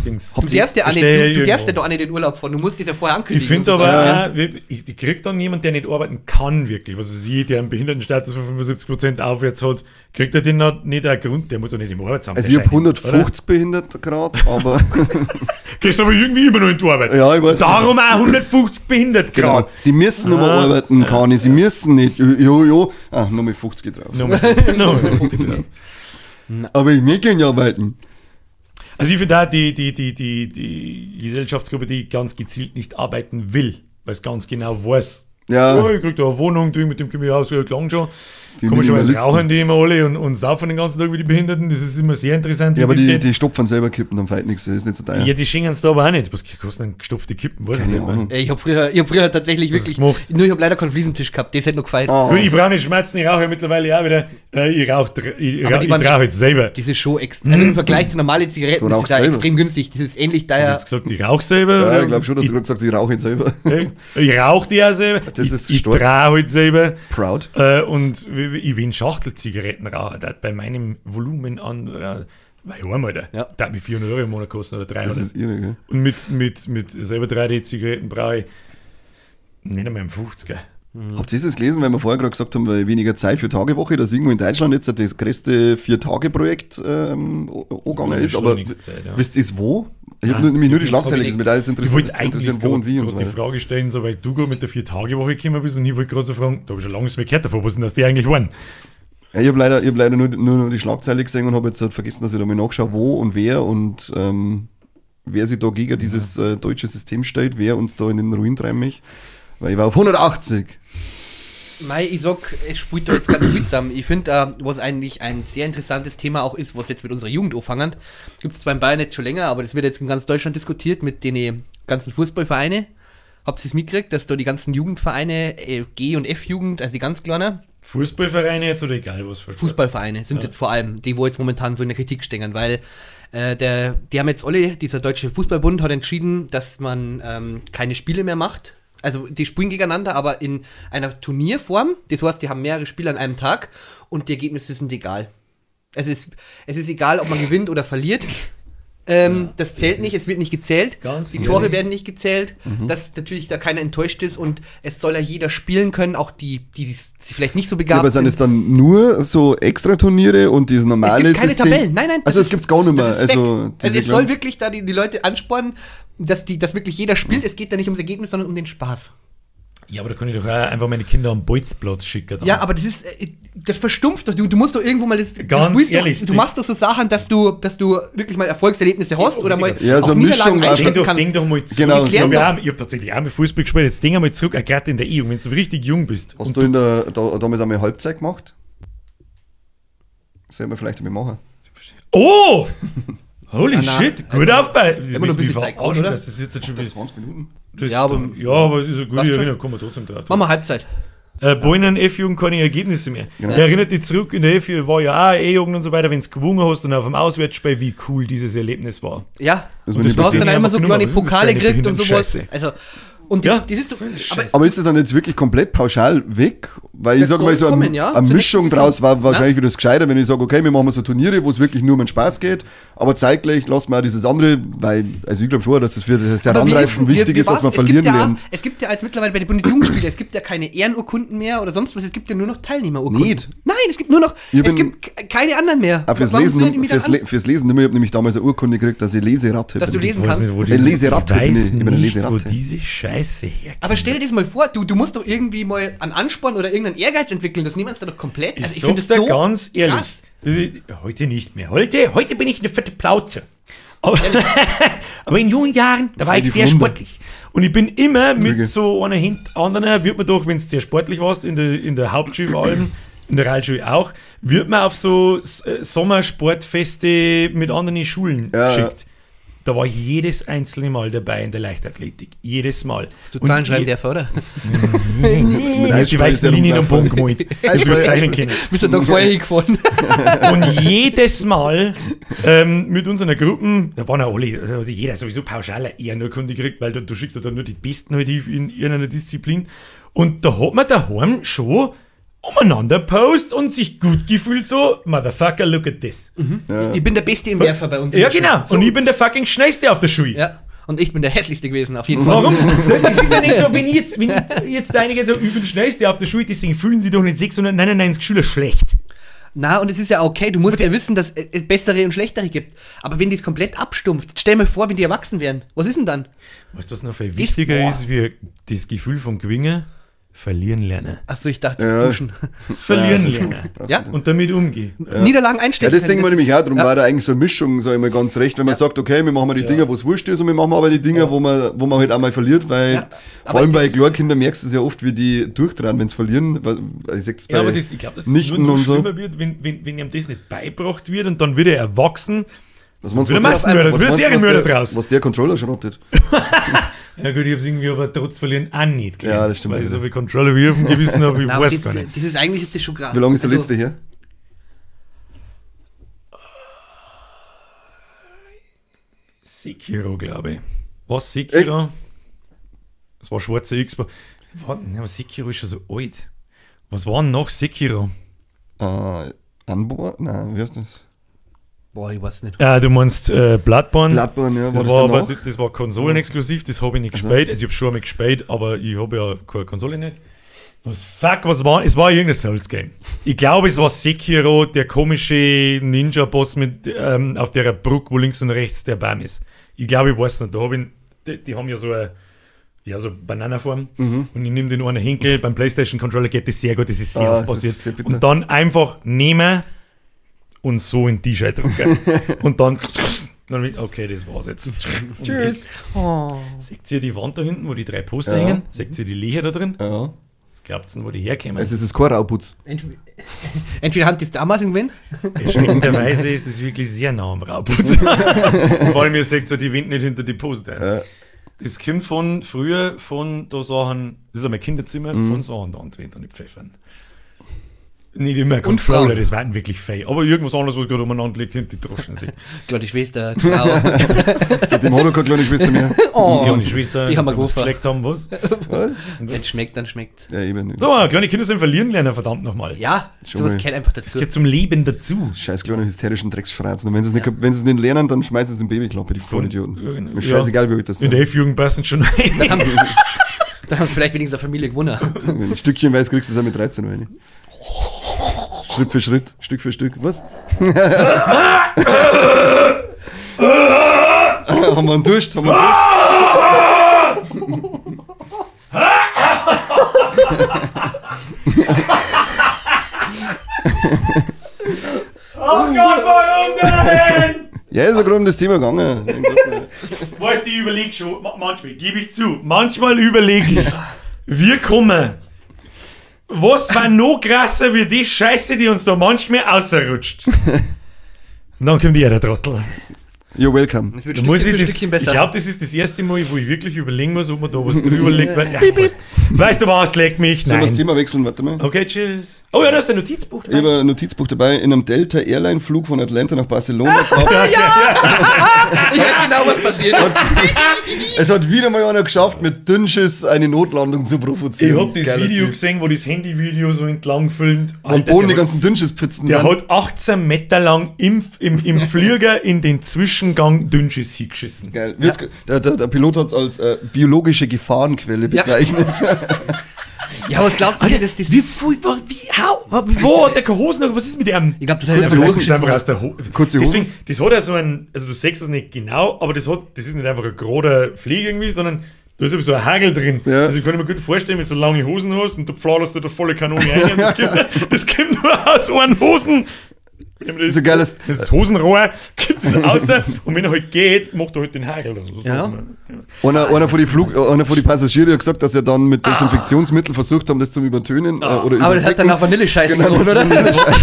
Dings. du darfst ja auch nicht, Verstehe du darfst ja irgendwo. da auch nicht den Urlaub fahren, du musst das ja vorher ankündigen. Ich finde und so aber, Sachen. auch, ich krieg dann jemand, der nicht arbeiten kann, wirklich. Was weiß ich, der einen Behindertenstatus von 75% aufwärts hat, kriegt er den noch nicht einen Grund, der muss doch nicht im Arbeitsamt Also ich habe erscheinen, 150 behindert gerade, aber Oder? Gehst aber irgendwie immer noch in die Arbeit. Ja, ich weiß. Darum auch 150 behindert genau. gerade. Sie müssen noch mal Ah. arbeiten, Kani, sie müssen nicht. Jo, jo. Ah, nochmal 50 drauf. Nochmal 50 drauf. Aber ich möchte gerne arbeiten. Also ich finde auch die Gesellschaftsgruppe, die ganz gezielt nicht arbeiten will, weil es ganz genau weiß, Ja. Ja, ich krieg da eine Wohnung, du, mit dem komme ich aus, ja, klang schon. Die Komischerweise Minimalisten. rauchen die immer alle und saufen den ganzen Tag wie die Behinderten. Das ist immer sehr interessant. Ja, wie aber das die, geht. die stopfen selber Kippen, dann fällt nichts, das ist nicht so teuer. Ja, die schenken es da aber auch nicht. Was kosten denn gestopfte Kippen? Weiß ich Keine nicht mehr. Ahnung. Ich hab früher tatsächlich Was hast wirklich. du gemacht? Nur ich hab leider keinen Fliesentisch gehabt, das hätte noch gefallen. Oh. Gut, ich brauche nicht schmerzen, ich rauche ja mittlerweile auch wieder. Ich rauche ich, Aber die ich waren rauche jetzt selber. Das ist schon extrem. Also im Vergleich zu normalen Zigaretten Du ist es rauchst da selber. extrem günstig. Das ist ähnlich Ich hab teuer. jetzt gesagt, ich rauche selber. Ja, ich glaube schon, dass du gerade gesagt hast, ich rauche jetzt selber. Ich rauche die auch selber. Das ist ich stark. traue halt selber. Proud. Und ich bin Schachtelzigarettenraucher. Das bei meinem Volumen an, weil ich arm, Alter. Ja. Das hat mich 400 Euro im Monat kosten oder 300. Das ist irre, gell? Und mit selber 3D-Zigaretten brauche ich nicht einmal einen 50er. Habt ihr das gelesen, weil wir vorher gerade gesagt haben, weil weniger Zeit für Tagewoche, dass irgendwo in Deutschland jetzt das größte Vier-Tage-Projekt angegangen ist, aber Beschleunigungszeit, ja. wisst ihr es wo? Ich habe Nein, nämlich nur die ich Schlagzeile hab gelesen, mich da jetzt Ich wollte eigentlich interessieren, wo und wie und so grad die weiter. Frage stellen, so weil du gerade mit der Vier-Tage-Woche gekommen bist und ich wollte gerade so fragen, da habe ich schon lange nichts mehr gehört davon, was sind das die eigentlich waren? Ja, ich habe leider nur die Schlagzeile gesehen und habe jetzt halt vergessen, dass ich da mal nachschaue, wo und wer und wer sich da gegen dieses deutsche System stellt, wer uns da in den Ruin treiben möchte. Weil ich war auf 180. Mei, ich sag, es spielt da jetzt ganz gut zusammen. Ich finde, was eigentlich ein sehr interessantes Thema auch ist, was jetzt mit unserer Jugend anfangen, gibt es zwar in Bayern jetzt schon länger, aber das wird jetzt in ganz Deutschland diskutiert mit den ganzen Fußballvereinen. Habt ihr es mitgekriegt, dass da die ganzen Jugendvereine, G- und F-Jugend, also die ganz kleinen Fußballvereine jetzt oder egal was für Sport? Fußballvereine sind jetzt vor allem, die wo jetzt momentan so in der Kritik stehen, weil die haben jetzt alle, dieser Deutsche Fußballbund hat entschieden, dass man keine Spiele mehr macht. Also die spielen gegeneinander, aber in einer Turnierform. Das heißt, die haben mehrere Spiele an einem Tag und die Ergebnisse sind egal. Es ist egal, ob man gewinnt oder verliert. Das zählt nicht, es wird nicht gezählt. Ganz Die Tore ehrlich. werden nicht gezählt, dass natürlich da keiner enttäuscht ist und es soll ja jeder spielen können, auch die, die vielleicht nicht so Ja, begabt aber sind es dann nur so Extra-Turniere und dieses normale Es gibt keine System? Tabellen. Nein, nein. Also es gibt's gar nicht mehr. das ist Also, weg. Also diese es soll kleinen- wirklich da die Leute anspornen, dass wirklich jeder spielt. Es geht da nicht ums Ergebnis, sondern um den Spaß. Ja, aber da kann ich doch auch einfach meine Kinder am Bolzplatz schicken. Dann. Ja, aber das ist, das verstumpft doch. Du musst doch irgendwo mal das. Ganz du spielst ehrlich, doch, du machst doch so Sachen, dass du wirklich mal Erfolgserlebnisse hast oder mal Ja, so auch eine Niederlagen Mischung aus- einstecken Denk kannst. doch mal zurück. Genau, Ich so. habe hab tatsächlich auch mit Fußball gespielt. Jetzt denk einmal zurück, auch gerade in der E-Jugend, wenn du richtig jung bist. Hast Und du in der, damals einmal Halbzeit gemacht? Sollen wir vielleicht einmal machen. Oh! Holy Ah, nein. shit, gut aufgebaut. Immer noch ein bisschen Zeit gehabt, oder? Das ist jetzt schon wieder, 20 Minuten. das, Ja, aber- ja, aber es ist eine gute Passt schon. Erinnerung, kommen wir trotzdem drauf. Machen wir Halbzeit. Bei F-Jugend keine Ergebnisse mehr. Genau. Erinnert dich zurück, in der F-Jugend war ja auch E-Jugend und so weiter, wenn du gewonnen hast und auf dem Auswärtsspiel, wie cool dieses Erlebnis war. Ja. Das Und war das nicht Du hast deswegen dann auch immer so einfach kleine genommen. Was ist das für Pokale eine gekriegt und sowas. Behindertenscheiße? Also, und das, Ja, das ist so so, eine aber Scheiße. Aber ist das dann jetzt wirklich komplett pauschal weg? Weil ich Das sag mal, soll so kommen, ja, eine zur Mischung nächsten draus Saison. war wahrscheinlich wieder das Gescheiter, wenn ich sage, okay, wir machen so Turniere, wo es wirklich nur um den Spaß geht, aber zeitgleich lassen wir auch dieses andere, weil, also ich glaube schon, dass es für das Aber wie Heranreifen wichtig ist, dass man es gibt verlieren ja, lernt. Es gibt ja als mittlerweile bei den Bundesjugendspielen, es gibt ja keine Ehrenurkunden mehr oder sonst was, es gibt ja nur noch Teilnehmerurkunden. Nicht. Nein, es gibt nur noch, Ich es bin- gibt keine anderen mehr. Auch fürs Warum Lesen, sollen die mich dann an- fürs Lesen nicht mehr. Ich habe nämlich damals eine Urkunde gekriegt, dass ich Leseratte Dass bin. du lesen Ich weiß kannst. nicht, wo Ich diese, Leseratte ich bin weiß ich, ich bin eine nicht, wo Leseratte. diese Scheiße herkommt. Aber stell dir das mal vor, du musst doch irgendwie mal einen Ansporn oder irgendeinen Ehrgeiz entwickeln, das niemand da doch komplett. Ich, Also ich sag finde das dir so ganz ehrlich, krass. heute nicht mehr. Heute bin ich eine fette Plauze. Aber, aber in jungen Jahren, da war ich die sehr Flunder. sportlich. Und ich bin immer mit Lüge. so einer hinter anderen, wird man doch, wenn du sehr sportlich warst, in der Hauptschule vor allem, in der Realschule auch, wird man auf so Sommersportfeste mit anderen Schulen Ja, geschickt. Da war ich jedes einzelne Mal dabei in der Leichtathletik. Jedes Mal. Hast du Zahlen Und schreiben dürfen, oder? Mit Ich hab die Eisspray ist weißen ja Linien am Boden rumgelaufen. gemalt. Das wir zeichnen können. Bist du Tag vorher hingefahren? Und jedes Mal mit unseren Gruppen, da waren ja alle, also hat jeder sowieso pauschal eine Ehrenurkunde gekriegt, weil du schickst ja dann nur die Besten halt in irgendeiner Disziplin. Und da hat man daheim schon umeinander post und sich gut gefühlt so, Motherfucker, look at this. Ich bin der Beste im Werfer bei uns. in Ja, der genau. Schule. So. Und ich bin der fucking Schnellste auf der Schule. Ja. Und ich bin der hässlichste gewesen, auf jeden Fall. Warum? Das ist ja nicht so, wenn ich jetzt einige so, ich bin der Schnellste auf der Schule, deswegen fühlen sie doch nicht 699 Schüler schlecht. Na, und es ist ja okay, du musst ja wissen, dass es bessere und schlechtere gibt. Aber wenn die es komplett abstumpft, stell mir vor, wenn die erwachsen wären, was ist denn dann? Weißt du, was noch viel wichtiger boah. ist, wie das Gefühl von Gewinnen? Verlieren lernen. Achso, ich dachte, das Duschen. Das Verlieren lernen. Ja. Und damit umgehen. Ja. Niederlagen einstecken. Ja, das denke ich mir nämlich auch, darum war da eigentlich so eine Mischung, sag ich mal ganz recht, wenn man sagt, okay, wir machen mal die Dinger, wo es wurscht ist, und wir machen aber die Dinger, wo man halt einmal verliert, weil vor allem bei Kleinkindern merkst du es ja oft, wie die durchdrehen, wenn sie verlieren. Ich sag das bei ja, aber das, ich glaube, dass Nichten es nur und so schlimmer wird, wenn ihm das nicht beigebracht wird und dann wird er erwachsen. Was meinst du, was der Controller schrottet? Ja gut, ich hab's irgendwie aber trotz Verlieren auch nicht gelernt. Ja, das stimmt. Weil ich so viel Controller wie auf dem Gewissen habe, ich weiß gar nicht. Das ist eigentlich ist das schon krass. Wie lange ist der letzte her? Sekiro, glaube ich. Was, Sekiro? Echt? Das war schwarze Xbox. Warte, aber Sekiro ist schon so alt. Was war denn noch Sekiro? Anbor? Nein, wie heißt das? Boah, ich weiß nicht. Du meinst Bloodborne? Bloodborne, ja. Das war, aber, das war konsolenexklusiv, das habe ich nicht gespielt. Also ich habe schon einmal gespielt, aber ich habe ja keine Konsole nicht. Was fuck, was war? Es war irgendein Souls-Game. Ich glaube, es war Sekiro, der komische Ninja-Boss mit auf der Brücke, wo links und rechts der Baum ist. Ich glaube, ich weiß nicht. Da habe ich, die haben ja so eine so Bananenform. Mhm. Und ich nehme den einen Henkel. Beim PlayStation-Controller geht das sehr gut, das ist sehr oft passiert. Und dann einfach nehmen und so in die Scheibe drücken. Und dann okay, das war's jetzt. Tschüss. Oh. Seht ihr die Wand da hinten, wo die drei Poster hängen? Seht ihr die Leche da drin? Ja. Was glaubt ihr denn, wo die herkämen? Es ist das kein Rauputz. Entweder haben die es damals gewinnt. Erschreckenderweise ist es wirklich sehr nah am Rauputz. Vor allem, ihr seht so die Wand nicht hinter die Poster. Ja. Das kommt von früher, von da Sachen, das ist einmal Kinderzimmer, von Sachen da an die Pfeffern. Nicht immer Controller, das waren wirklich fei. Aber irgendwas anderes, was gerade umeinander liegt, hinter die Droschen sich. Kleine Schwester, Frau. Seitdem hat er keine kleine Schwester mehr. Oh, kleine Schwester, die haben wir geschleckt haben, was? Was? Wenn es schmeckt, dann schmeckt. Ja, eben nicht. So, kleine Kinder sind verlieren lernen, verdammt nochmal. Ja, sowas gehört einfach dazu. Das gehört zum Leben dazu. Scheiß kleine hysterischen Drecksschreizen. Und wenn sie es nicht, lernen, dann schmeißen sie es in Babyklappe, die Vollidioten. Mir scheißegal, wie ich das In der F-Jugend passen schon ein. Dann haben sie vielleicht wenigstens eine Familie gewonnen. Ein Stückchen weiß kriegst du es auch mit 13 rein. Schritt für Schritt, Stück für Stück. Was? Haben wir einen Durst? Haben wir einen Durst? Oh Gott, warum denn? Ja, ist ja gerade um das Thema gegangen. Weißt du, ich überlege schon, manchmal, gebe ich zu, manchmal überlege ich, wir kommen. Was war noch krasser wie die Scheiße, die uns da manchmal ausrutscht? Und dann kommt der Trottel. You're welcome. Das wird Stückchen besser. Ich glaube, das ist das erste Mal, wo ich wirklich überlegen muss, ob man da was drüber legt. Weil, ja, weißt du was, leck mich. Sollen wir das Thema wechseln? Warte mal. Okay, tschüss. Oh ja, da ist ein Notizbuch dabei. Ich habe ein Notizbuch dabei. In einem Delta Airline Flug von Atlanta nach Barcelona. Ja! Ich weiß genau, was passiert ist. Es hat wieder mal einer geschafft, mit Dünnschiss eine Notlandung zu provozieren. Ich habe das Video gesehen, wo das Handyvideo so entlang filmt. Am Boden die ganzen Dünnschiss-Pfützen sind. Der hat 18 Meter lang im Flieger in den Zwischengang Dünnschiss hingeschissen. Geil. Ja. Der Pilot hat es als biologische Gefahrenquelle bezeichnet. Ja, was glaubst du denn, dass das... Wie, how, wo hat der keine Hosen? Was ist mit dem? Ich glaube, das hat kurze Hosen. Das ist einfach aus der Hose. Kurze Hosen. Deswegen, das hat ja so ein... Also du siehst das nicht genau, aber das ist nicht einfach ein gerader Flieg irgendwie, sondern da ist so ein Hagel drin. Ja. Also ich kann mir gut vorstellen, wenn du so lange Hosen hast und du pfladerst da volle Kanone rein und das kommt nur aus einen Hosen. Das ist so geil, das ist Hosenrohr, gibt es raus und wenn er halt geht, macht er halt den Hagel. Ja. Einer von die Passagiere hat gesagt, dass er dann mit Desinfektionsmittel versucht haben, das zu übertönen. Oder aber das hat dann auch Vanillescheiße genau, gerochen, oder? Vanillescheiße.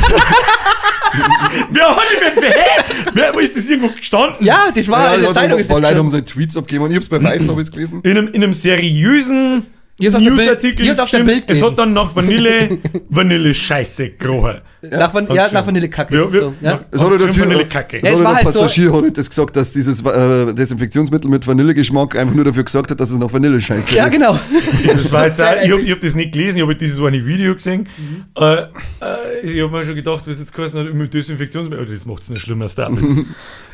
Wer, wo ist das irgendwo gestanden? Ja, das war ja, in der Zeitung. Ein paar Leute haben seine Tweets abgegeben und ich hab's bei Weiß hab ich's gelesen. In einem seriösen Newsartikel ist auf der Bild es hat dann nach Vanille-Scheiße gerochen. Ja. Nach Vanillekacke. Ja, so, ja. Es hat der Vanillekacke. Es hat der Passagier so hat das gesagt, dass dieses Desinfektionsmittel mit Vanillegeschmack einfach nur dafür gesorgt hat, dass es nach Vanillescheiße Ja, genau. Das war jetzt auch, ich hab das nicht gelesen, ich habe dieses eine Video gesehen. Ich habe mir schon gedacht, was jetzt geheißen hat, mit Desinfektionsmittel, das macht es nicht schlimmer, Stop it.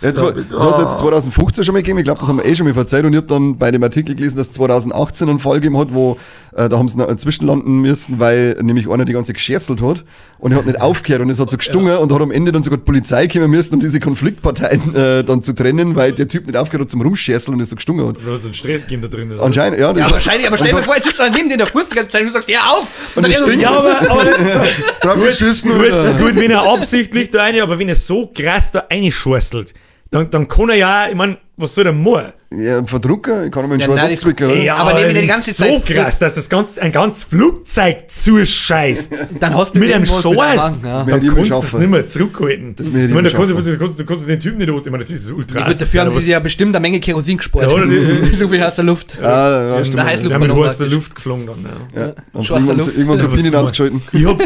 Das hat es jetzt 2015 schon mal gegeben, ich glaube, das haben wir eh schon mal verzeiht und ich habe dann bei dem Artikel gelesen, dass es 2018 einen Fall gegeben hat, wo da haben sie noch zwischenlanden müssen, weil nämlich einer die ganze gescherzelt hat und er hat nicht aufgehört und es hat so gestungen und hat am Ende dann sogar die Polizei kommen müssen, um diese Konfliktparteien dann zu trennen, weil der Typ nicht aufgehört hat zum Rumscherzeln und es so gestungen hat. Da hat es einen Stress gegeben da drin. Oder? Anscheinend, ja. Ja, wahrscheinlich, aber stell dir vor, es sitzt dann neben dir in der Furz die ganze Zeit und du sagst, ja, auf! Und dann es er so, stinkt. Ja, aber Drauf geschissen, oder? gut, wenn er absichtlich da eine, aber wenn er so krass da reinschwurstelt, dann kann er ja, ich meine, was soll der machen? Ja, Verdrucker, ich kann ihm einen Ja, Schwanz nein, abzwicken, oder? Ja, Aber nehmen wir die wenn ganze so Zeit- krass, dass das ganz, ein ganzes Flugzeug zuscheißt. Dann hast du mit einem irgendwas mit Scheiß, einem Wagen, ja. Das dann mir kannst du schaffen. das nicht mehr zurückhalten. Das mir ich meine, da schaffen. kannst, du kannst den Typen nicht ich meine, das ist ultra. Ja, gut, dafür haben sie sich ja bestimmt eine Menge Kerosin gespart. Ja, oder die- so viel aus der Luft. Ah, ja, stimmt. Der Heißluftballon Die haben mit heißer praktisch. Luft geflogen dann. Ja. Ja, und Schwarzer irgendwann, Luft. irgendwann Turbinen Ja, ausgeschalten. Ich hab,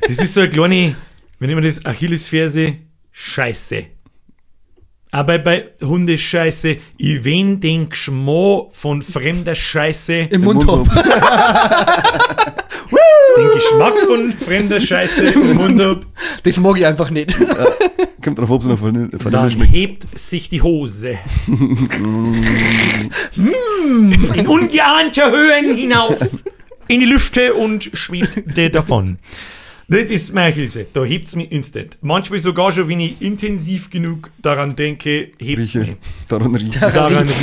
das ist so eine kleine, wir nehmen das Achillesferse, Scheiße. Aber bei Hundescheiße, ich wenn den Geschmack von fremder Scheiße, Im Mund Mund hab. den Geschmack von fremder Scheiße im Mund hab, Das mag ich einfach nicht. Kommt drauf, ob es noch Vanille dann schmeckt. hebt sich die Hose. In ungeahnter Höhen hinaus in die Lüfte und schwebt davon. Das ist meine Achillesferse. Da hebt's mich instant. Manchmal sogar schon, wenn ich intensiv genug daran denke, hebt's Rieche. mich. Daran rieche. Daran rieche.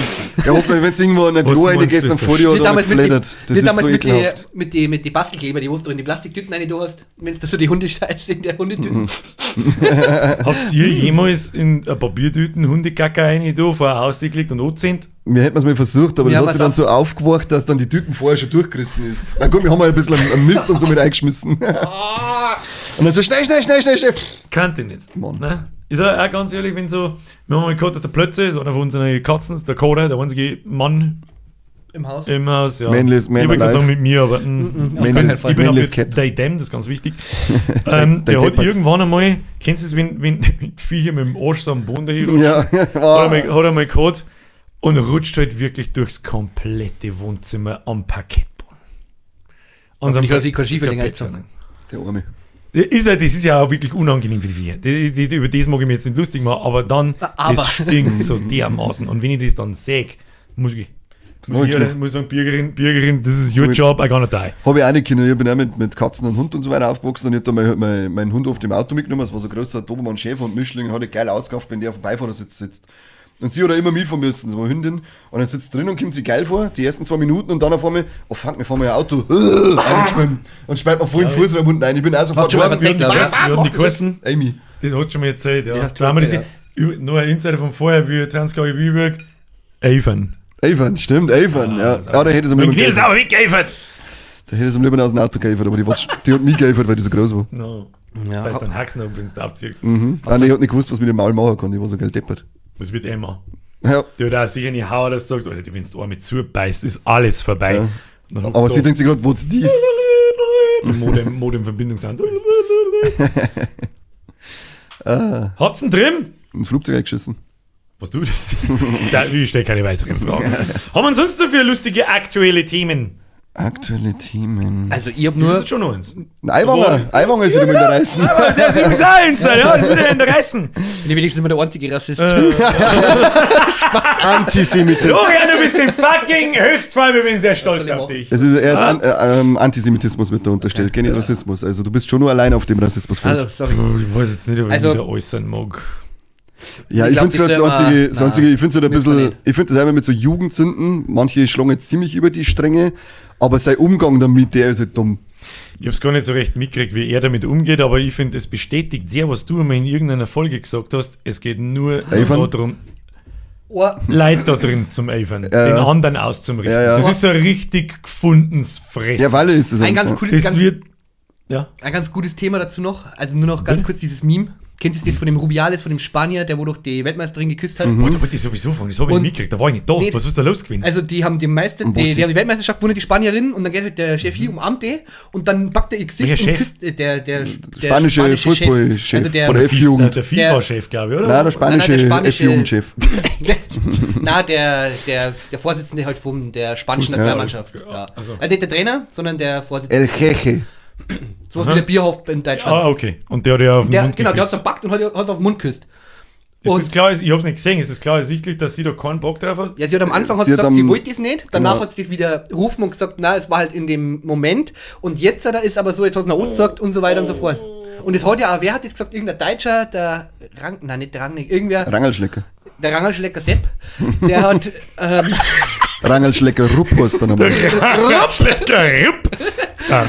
Ja, hoffentlich, wenn es irgendwo in der Was Klo meinst du, reingehst, dann ist das? vor dir Wie oder damals mit die, geflattert. Das wie ist damals so mit die, ekelhaft. mit die Bastelkleber, die wo du in die Plastiktüten rein da hast, wenn du so die Hundescheiße in der Hundetüten. Habt ihr jemals in ein Papiertüten Hundekacker rein da vor ein Haus gelegt und angezündet? Wir hätten es mal versucht, aber Ja, das hat was sich dann auch. so aufgewacht, dass dann die Tüten vorher schon durchgerissen ist. Na gut, wir haben mal ein bisschen einen Mist und so mit eingeschmissen. Und dann so schnell, schnell, schnell, schnell, schnell. Kannte ich nicht. Mann. Ne? Ich sag auch ganz ehrlich, wenn so, wir haben mal gehabt, dass der Plötze, ist einer von unseren Katzen, der Koda, der einzige Mann Im Haus. im Haus, ja. Männliches- Man ich wollte gerade alive. sagen mit mir, aber Auf keinen Männliches- Fall. ich bin ab Männliches jetzt Cat. they them, das ist ganz wichtig. Der hat deppert. irgendwann einmal, kennst du es, wenn die Viecher mit dem Arsch so am Boden dahin rutschen? Ja, Hat er mal gehabt und rutscht halt wirklich durchs komplette Wohnzimmer am Parkettboden. An so einem Hoffentlich hat sich kein Schieferling Parkettboden. Der Arme. Ist ja, das ist ja auch wirklich unangenehm für die Viecher. Über das mag ich mir jetzt nicht lustig machen, aber dann, Aber. das stinkt so dermaßen. Und wenn ich das dann sehe, muss ich, noch muss ich, muss sagen, Bürgerin, das ist your Gut. job, I gonna die. Habe ich auch nicht können. Ich bin auch mit Katzen und Hund und so weiter aufgewachsen und ich hab da meinen Hund oft im Auto mitgenommen. Es war so ein großer Dobermann Schäfer und Mischling, hat ich geil ausgekauft, wenn der auf dem Beifahrersitz sitzt. Und sie hat auch immer mitfahren müssen, so eine Hündin. Und dann sitzt drin und kommt sie geil vor, die ersten 2 Minuten und dann auf einmal, oh fuck, wir fahren mal ein Auto. Reingeschwommen. Und speit mir voll den Fuß rein unten rein. Ich bin auch sofort Hast du schon mal gefahren. erzählt, glaub ich, Wir hatten die Mach das Kosten. Amy. Das hat schon mal erzählt, ja. Ja, hast du Da haben wir das erzählt, noch ein Insider von vorher, wie Transgau Wiberg. Avon. Avon, stimmt, Avon. Ja, ja, da hätte es am Mein lieben Grill ist gegeifert. aber weggeifert. Da hätte es am lieben aus dem Auto gegeifert, aber die hat mich gegeifert, weil die so groß war. No. Ja. Da ist dann Haxen ab, wenn du aufziehst. Mhm. Ah, nee, ich hab nicht gewusst, was mit dem Maul machen kann. Ich war so geil deppert. Das wird immer. Ja. Die hat auch sicher nicht hauen, dass du sagst, Alter, wenn du einmal zubeißt, ist alles vorbei. Ja. Und dann Aber hockst sie du denkt sich gerade, what's this? Modem Verbindungsamt. Habt's einen drin? Ins Flugzeug eingeschissen. Was du das? Da, ich stelle keine weiteren Fragen. Haben wir sonst noch für lustige aktuelle Themen? Aktuelle Themen. Also ich hab Das nur, ist schon noch eins. Ein Aiwanger, ist wieder mal in der Reißen. Der ist übrigens auch eins, ja, das ist wieder in der Reißen. bin ich wenigstens immer der einzige Rassist. Antisemitismus. Florian, du bist in fucking Höchstform, ich bin sehr stolz auf dich. Es ist erst Antisemitismus wird da unterstellt, kein Rassismus. Also du bist schon nur allein auf dem Rassismusfeld. Also, sorry. Ich weiß jetzt nicht, ob ich Also- mich da äußern mag. Ja, Ich ich glaub, finde es gerade das das wär einzige, mal- das einzige, ich finde es halt ein müssen wir bisschen, nicht. ich finde das einmal mit so Jugendsünden, manche schlagen jetzt ziemlich über die Stränge, aber sein Umgang damit, der ist halt dumm. Ich hab's gar nicht so recht mitgekriegt, wie er damit umgeht, aber ich finde, es bestätigt sehr, was du immer in irgendeiner Folge gesagt hast. Es geht nur Eifern? darum, Oh, Leid da drin zum Eifern, Ja, den ja. anderen auszurichten. Ja, ja. Das ist so ein richtig gefundenes Fressen. Ja, weil er ist das ein ganz so. cooles, das ganz, wird. Ja. ein ganz gutes Thema dazu noch. Also nur noch ganz kurz dieses Meme. Kennst du das von dem Rubiales, von dem Spanier, der wo doch die Weltmeisterin geküsst hat? Mhm. Oh, da wollte ich sowieso fragen, das habe ich Und- nicht mitgekriegt, da war ich nicht da. Nee. Was ist da los gewesen? Also die haben die Meister, Und die, was die haben die Weltmeisterschaft gewonnen, die Spanierin, und dann geht halt der Chef hier umarmt die und dann packt er ihr Gesicht Welcher und Chef? küsst der Spanische Fußballchef Also der, von der F-Jugend. Der FIFA-Chef, glaube ich, oder? Nein, der spanische, Nein, nein, der spanische- F-Jugendchef. Na, der Vorsitzende halt von der spanischen Fuß- Nationalmannschaft. Ja, Ja. also. Also nicht der Trainer, sondern der Vorsitzende. El Jeje. Sowas wie der Bierhoff in Deutschland. Ah, okay. Und der hat ja auf den Der, Mund genau, der hat geküsst. es verpackt und hat es auf den Mund geküsst. Ist das klar, ich hab's nicht gesehen, ist es klar ersichtlich, dass sie da keinen Bock drauf hat? Ja, sie hat am Anfang hat gesagt, sie wollte es nicht, danach hat sie das wieder rufen und gesagt, na, es war halt in dem Moment und jetzt da ist aber so, jetzt hat sie noch gesagt und so weiter und so fort. Und es hat ja auch, wer hat das gesagt, irgendein Deutscher, der Rang, nein, nicht der Rangnick, irgendwer. Rangelschlecker. Der Rangelschlecker Sepp, der hat Rangelschlecker Rupp heißt dann einmal. Rangelschlecker Rupp.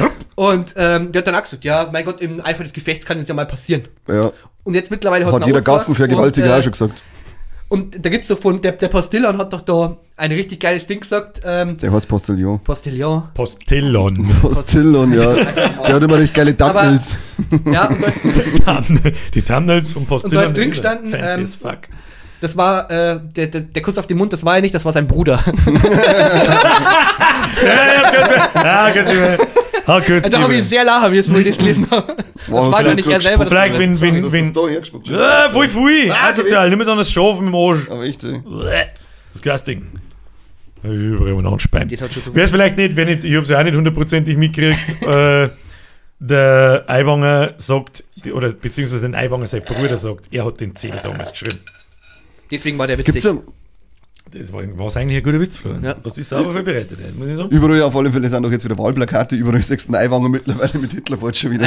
Rupp. Und der hat dann auch gesagt, ja, mein Gott, im Eifer des Gefechts kann das ja mal passieren. Ja. Und jetzt mittlerweile hat jeder Gassenvergewaltiger auch schon gesagt. Und da gibt's doch von, der Postillon hat doch da ein richtig geiles Ding gesagt. Der heißt Postillon. Postillon. Postillon. Postillon, ja. Der hat immer richtig geile Thumbnails. Ja, und da ist die Thumbnails vom Postillon. Und da ist drin gestanden, fancy as fuck. Das war, der Kuss auf den Mund, das war er nicht, das war sein Bruder. Ja, da habe ich sehr lachen müssen, wo ich das gelesen habe. Das war gar nicht er selber. Vielleicht, wenn. Pfui, pfui. Asozial, nimm mir dann das Schaf mit dem Arsch. Aber echt, ey. Das Gasding. Überall mal anspeien. Wer es vielleicht nicht, wenn nicht, ich habe es ja auch nicht hundertprozentig mitgekriegt, der Aiwanger sagt, oder beziehungsweise den Aiwanger, sein Bruder sagt, er hat den Zettel damals geschrieben. Deswegen war der witzig. Gibt's das war eigentlich ein guter Witz, Florian. Ja. Was ist sauber vorbereitet, muss ich sagen. Überall auf alle Fälle sind doch jetzt wieder Wahlplakate, überall sechsten Aiwanger mittlerweile mit Hitler schon wieder.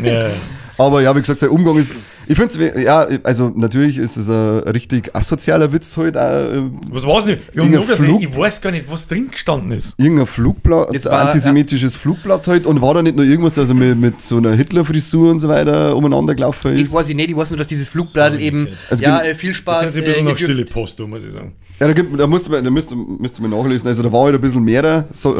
Ja. Aber ja, wie gesagt, sein Umgang ist, ich finde es, ja, also natürlich ist es ein richtig asozialer Witz halt. Was war's nicht? Ich weiß gar nicht, was drin gestanden ist. Irgendein Flugblatt, antisemitisches Flugblatt halt, und war da nicht nur irgendwas, also mit so einer Hitler-Frisur und so weiter umeinander gelaufen ist? Ich weiß nicht, ich weiß nur, dass dieses Flugblatt eben, also ja, viel Spaß. Das ist ein bisschen nach stille Post, muss ich sagen. Ja, da müsste man nachlesen, also da war halt ein bisschen mehr, so,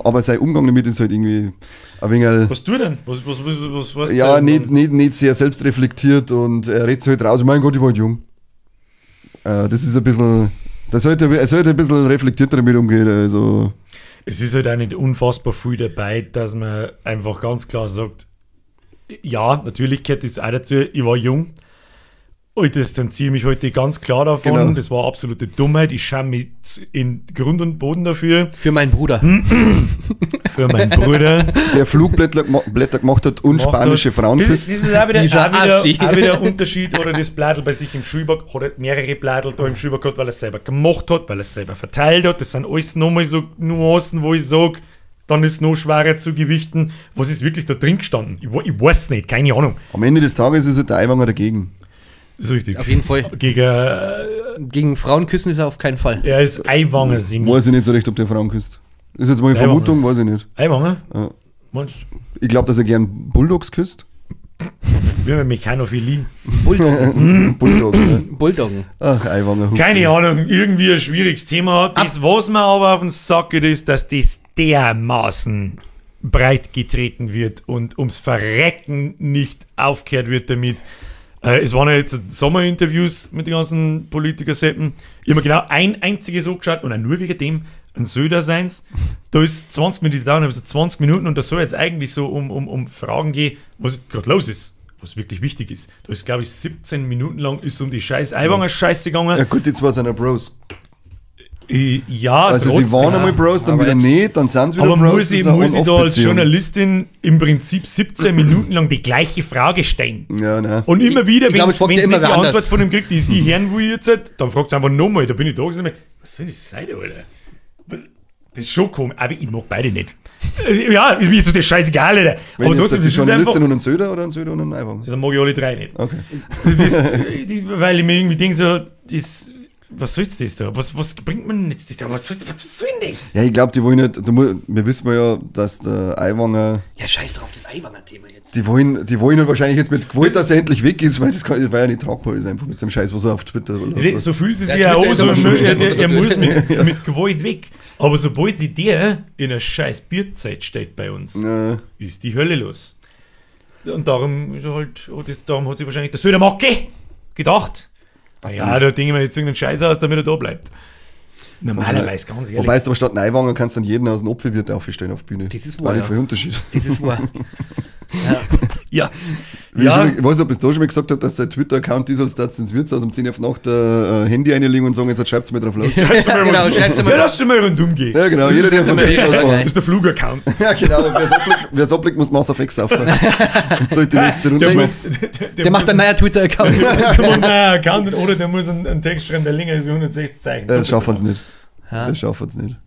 aber sein Umgang damit ist halt irgendwie ein wenig. Was du denn? Was ja, nicht sehr selbstreflektiert und er redet sich halt raus, mein Gott, ich war halt jung. Das ist ein bisschen, er sollte ein bisschen reflektierter damit umgehen. Also. Es ist halt auch nicht unfassbar viel dabei, dass man einfach ganz klar sagt, ja, natürlich gehört das auch dazu, ich war jung. Ich distanziere mich heute ganz klar davon. Genau. Das war absolute Dummheit. Ich schaue mich in Grund und Boden dafür. Für meinen Bruder. Für meinen Bruder. Der Flugblätter gemacht hat und spanische Frauen küsst. Das ist auch wieder ein Unterschied. Oder das Blättel bei sich im Schulberg hat halt mehrere Blättel da im Schulberg gehabt, weil er es selber gemacht hat, weil er es selber verteilt hat. Das sind alles nochmal so Nuancen, wo ich sage, dann ist es noch schwerer zu gewichten. Was ist wirklich da drin gestanden? Ich weiß nicht, keine Ahnung. Am Ende des Tages ist der Aiwanger dagegen. Das ist richtig. Auf jeden Fall. Gegen Frauen küssen ist er auf keinen Fall. Er ist Aiwanger, Simi. Weiß ich nicht so recht, ob der Frauen küsst. Ist jetzt mal eine Vermutung, weiß ich nicht. Aiwanger? Ja. Ich glaube, dass er gern Bulldogs küsst. Wie mit Mechanophilie. Bulldoggen. Bulldoggen, ja. Bulldoggen. Ach, Aiwanger. Keine Ahnung, irgendwie ein schwieriges Thema. Das, was mir aber auf den Sack geht, ist, dass das dermaßen breit getreten wird und ums Verrecken nicht aufgehört wird damit. Es waren ja jetzt Sommerinterviews mit den ganzen Politikerseppen. Ich habe mir genau ein einziges angeschaut und auch nur wegen dem, ein Söder seins. Da ist 20 Minuten da und so 20 Minuten und da soll jetzt eigentlich so um Fragen gehen, was gerade los ist, was wirklich wichtig ist. Da ist, glaube ich, 17 Minuten lang ist um die scheiß Aiwanger Scheiße gegangen. Ja gut, die zwei sind ja Bros. Ja, also trotzdem. Sie waren einmal Bros, dann wieder nicht, dann sind sie wieder aber Bros. Aber muss ich da als Journalistin im Prinzip 17 Minuten lang die gleiche Frage stellen? Ja, nein. Und immer wieder, wenn es nicht die Antwort von dem kriegt, die sie hören will jetzt, dann fragt sie einfach nochmal, da bin ich da gewesen, was soll das sein, Alter? Das ist schon komisch, aber ich mag beide nicht. Ja, ist mir so das scheißegal, Alter. Wenn aber trotzdem, die das Journalistin ist einfach, und ein Söder oder ein Söder und ein Aiwanger? Dann mag ich alle drei nicht. Okay. Weil ich mir irgendwie denke, so, das... Was soll's das da? Was bringt man denn jetzt das da? Was soll denn das? Ja, ich glaube, die wollen nicht. Wir wissen ja, dass der Aiwanger. Ja, scheiß drauf, das Aiwanger-Thema jetzt. Die wollen halt wahrscheinlich jetzt mit Gewalt, dass er endlich weg ist, weil das weil er nicht tragbar ist, einfach mit seinem Scheiß, was er auf Twitter ja, so fühlt es sich ja auch so. Er muss mit Gewalt weg. Aber sobald sich der in einer scheiß Bierzeit steht bei uns, ja, ist die Hölle los. Und darum ist er halt, darum hat sich wahrscheinlich der Söder Macke gedacht. Was ja, da denke ich mir jetzt irgendeinen Scheiß aus, damit er da bleibt. Normalerweise, ganz ehrlich. Wobei, aber statt Aiwanger kannst du dann jeden aus dem Opferwirt aufstellen auf die Bühne. Das ist wahr. War nicht viel Unterschied. Das ist wahr. Ja. Ja. Wie Ja. ich, schon, ich weiß nicht, ob ich es da schon mal gesagt habe, dass sein Twitter-Account ist, als dass ins Wirtshaus um 10 auf Nacht Handy einlegen und sagen, jetzt schreibt's mir drauf los. Schreibt's Ja, mal genau, was. schreibt's mal. Ja, lass mal rundum gehen. Ja, genau, jeder, der von Das ist der ja was geil. Das ist der Flug-Account. Ja, genau, wer's ablegt, muss Mass Effect saufen. Und soll die nächste Runde Der machen. muss, Der macht einen neuen Twitter-Account. Der muss einen neuen Account oder der muss einen Text schreiben, der länger ist wie 160 Zeichen. Das schaffen sie nicht. Ja. Das schaffen sie nicht.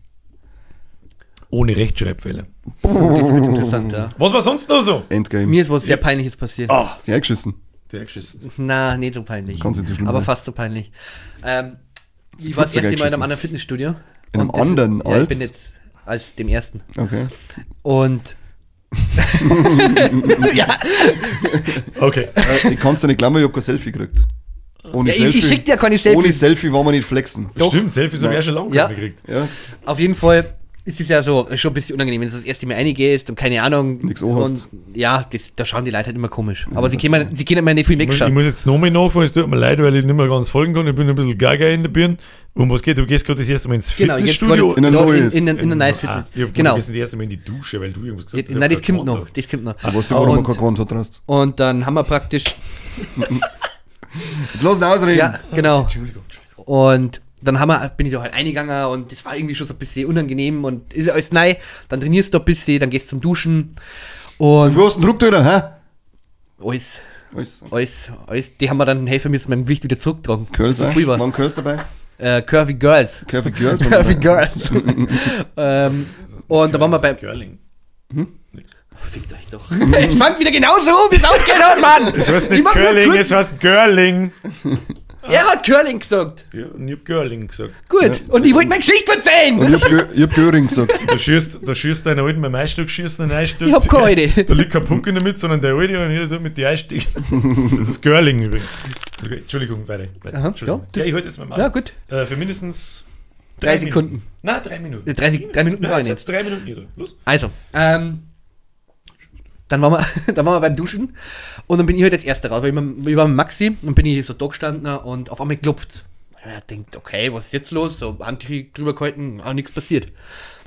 Ohne Rechtschreibfehler. Das wird interessant, ja. Was war sonst noch so? Endgame. Mir ist was sehr Peinliches passiert. Ah, Ist nicht eingeschissen. der geschissen. Na, nicht so peinlich. Kann's nicht so schlimm Aber sein. fast so peinlich. Ich war das Flugzeug erste Mal in einem eingeschissen. anderen Fitnessstudio. In einem Und das- anderen Ja, ich als? bin jetzt als dem ersten. Okay. Und ja, Okay. Ich kann's ja nicht glauben, ich hab kein Selfie gekriegt. Ohne Ja, ich schick dir keine Selfies. Ohne Selfie war man nicht flexen. Doch. Stimmt, Selfies habe ich auch schon lange Ja. nicht mehr gekriegt. Ja, auf jeden Fall ist es ja so schon ein bisschen unangenehm, wenn du das erste Mal reingehst und keine Ahnung. Nix anhast. Und ja, da schauen die Leute halt immer komisch. Aber sie können mir nicht viel Ich wegschauen. muss jetzt nochmal nachfragen, es tut mir leid, weil ich nicht mehr ganz folgen kann. Ich bin ein bisschen gaga in der Birne. Um was geht? Du gehst gerade das erste Mal ins Genau, jetzt Fitnessstudio. gerade In ein in, neues. in, in, in ein neues Fitness. Ah, ich hab genau. Das erste Mal in die Dusche, weil du irgendwas gesagt Jetzt, hast. nein, das Ich hab kommt kein noch. Das kommt noch. weißt du, warum man Und- kein Gewand hat draußen? Und dann haben wir praktisch. Jetzt lass ihn ausreden. Ja, genau. Entschuldigung. Und dann bin ich da halt eingegangen und das war irgendwie schon so ein bisschen unangenehm und ist alles neu. Dann trainierst du ein bisschen, dann gehst du zum Duschen und Wo hast du den Druck drüber, hä? alles, Alles. alles, alles. Die haben wir dann helfen müssen, mein Gewicht wieder zurücktragen. Curls, So auch? früh war. Waren Curls dabei? Curvy Girls. Curvy Girls? waren Curvy dabei. Girls. Und da waren wir Das beim. ist Curling. Fickt euch doch. Es fängt wieder genauso an, wie es aufgehört hat, Mann! Es heißt Ich nicht mach nur Curling, kurz- es heißt Girling. Er hat Curling gesagt. Ja, und ich hab Girling gesagt. Gut. Und ich wollte meine Geschichte erzählen. Und ich hab Göring gesagt. Da schießt dein alten beim Einstieg, schießt einen Einstieg. Ich hab keine alte. Da liegt kein Puck in der Mitte, sondern der alte und jeder tut mit die Einstieg. Das ist Girling übrigens. Okay, Entschuldigung, weiter. weiter. Aha, Entschuldigung. ja. Ja, ich halte jetzt mal mal. Ja, gut. Für mindestens 3 Sekunden. Minuten. Nein, 3 Minuten. 3 Minuten Nein, brauche ich jetzt nicht. 3 Minuten jeder. Los. Also, dann waren wir beim Duschen und dann bin ich halt als Erster raus, weil ich war mit Maxi und bin ich so da gestanden und auf einmal klopft's. Er denkt, okay, was ist jetzt los? So, Handtuch drüber gehalten, auch nichts passiert.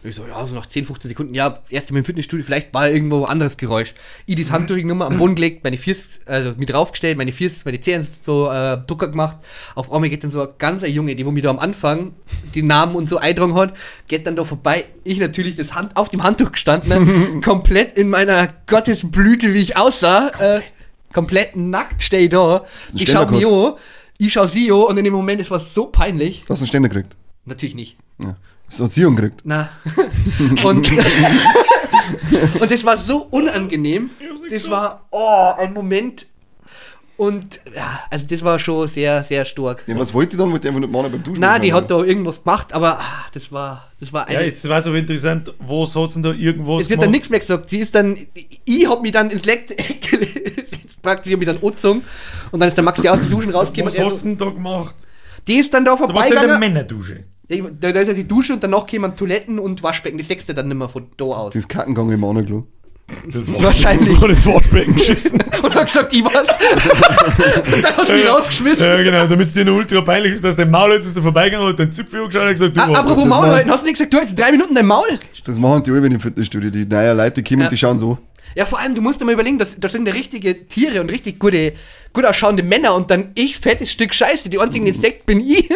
Ich so, ja, so nach 10, 15 Sekunden, ja, erst mal im Fitnessstudio, vielleicht war irgendwo ein anderes Geräusch. Ich das Handtuch genommen, am Boden gelegt, meine Füße, also mit draufgestellt, meine Füße, meine Zehen so Drucker gemacht. Auf einmal geht dann so ein ganz ein Junge, die wo mir da am Anfang die Namen und so eingetragen hat, geht dann da vorbei. Ich natürlich das Hand auf dem Handtuch gestanden, komplett in meiner Gottesblüte, wie ich aussah. Komplett nackt stehe ich da. ein Ich schau Ständer mich an, ich schau sie an und in dem Moment, es war so peinlich. Du hast einen Ständer gekriegt. Natürlich nicht. Ja. Hast du Erziehung gekriegt. Na. Und, und das war so unangenehm. Das war ein Moment. Und ja, also das war schon sehr, sehr stark. Ja, was wollte die dann? Wollte die einfach nur Männer beim Duschen? Na, die anschauen, hat da irgendwas gemacht, aber das war eine. Ja, jetzt war es aber interessant, was hat's denn da irgendwas Es wird dann nichts mehr gesagt. Sie ist dann, ich hab mich dann ins Leck gesetzt, praktisch, ich hab mich dann angezogen. Und dann ist der Maxi aus dem Duschen rausgekommen. Was und er hat's so, denn da gemacht? die ist dann da Da war's ja in der vorbeigegangen. Männerdusche. Ja, Da ist ja die Dusche und danach kämen Toiletten und Waschbecken. Das sechste dann nicht mehr von da aus. Die ist kacken gegangen im Männerklo. Das Wahrscheinlich. Das Waschbecken geschissen. Und hat gesagt, ich war's. Und dann hat sie mich rausgeschmissen. Ja, genau, damit es dir noch ultra peinlich ist, dass dein Maul jetzt ist da vorbeigegangen und dein Zipfel angeschaut und hat gesagt, du warst Apropos das Maul war- halten, hast du nicht gesagt, du hältst 3 Minuten dein Maul? Das machen die alle in dem Fitnessstudio. Die neuen Leute kommen Ja. und die schauen so. Ja, vor allem, du musst dir mal überlegen, das sind ja richtige Tiere und richtig gute, gut ausschauende Männer und dann ich, fettes Stück Scheiße, die einzigen Insekt bin ich.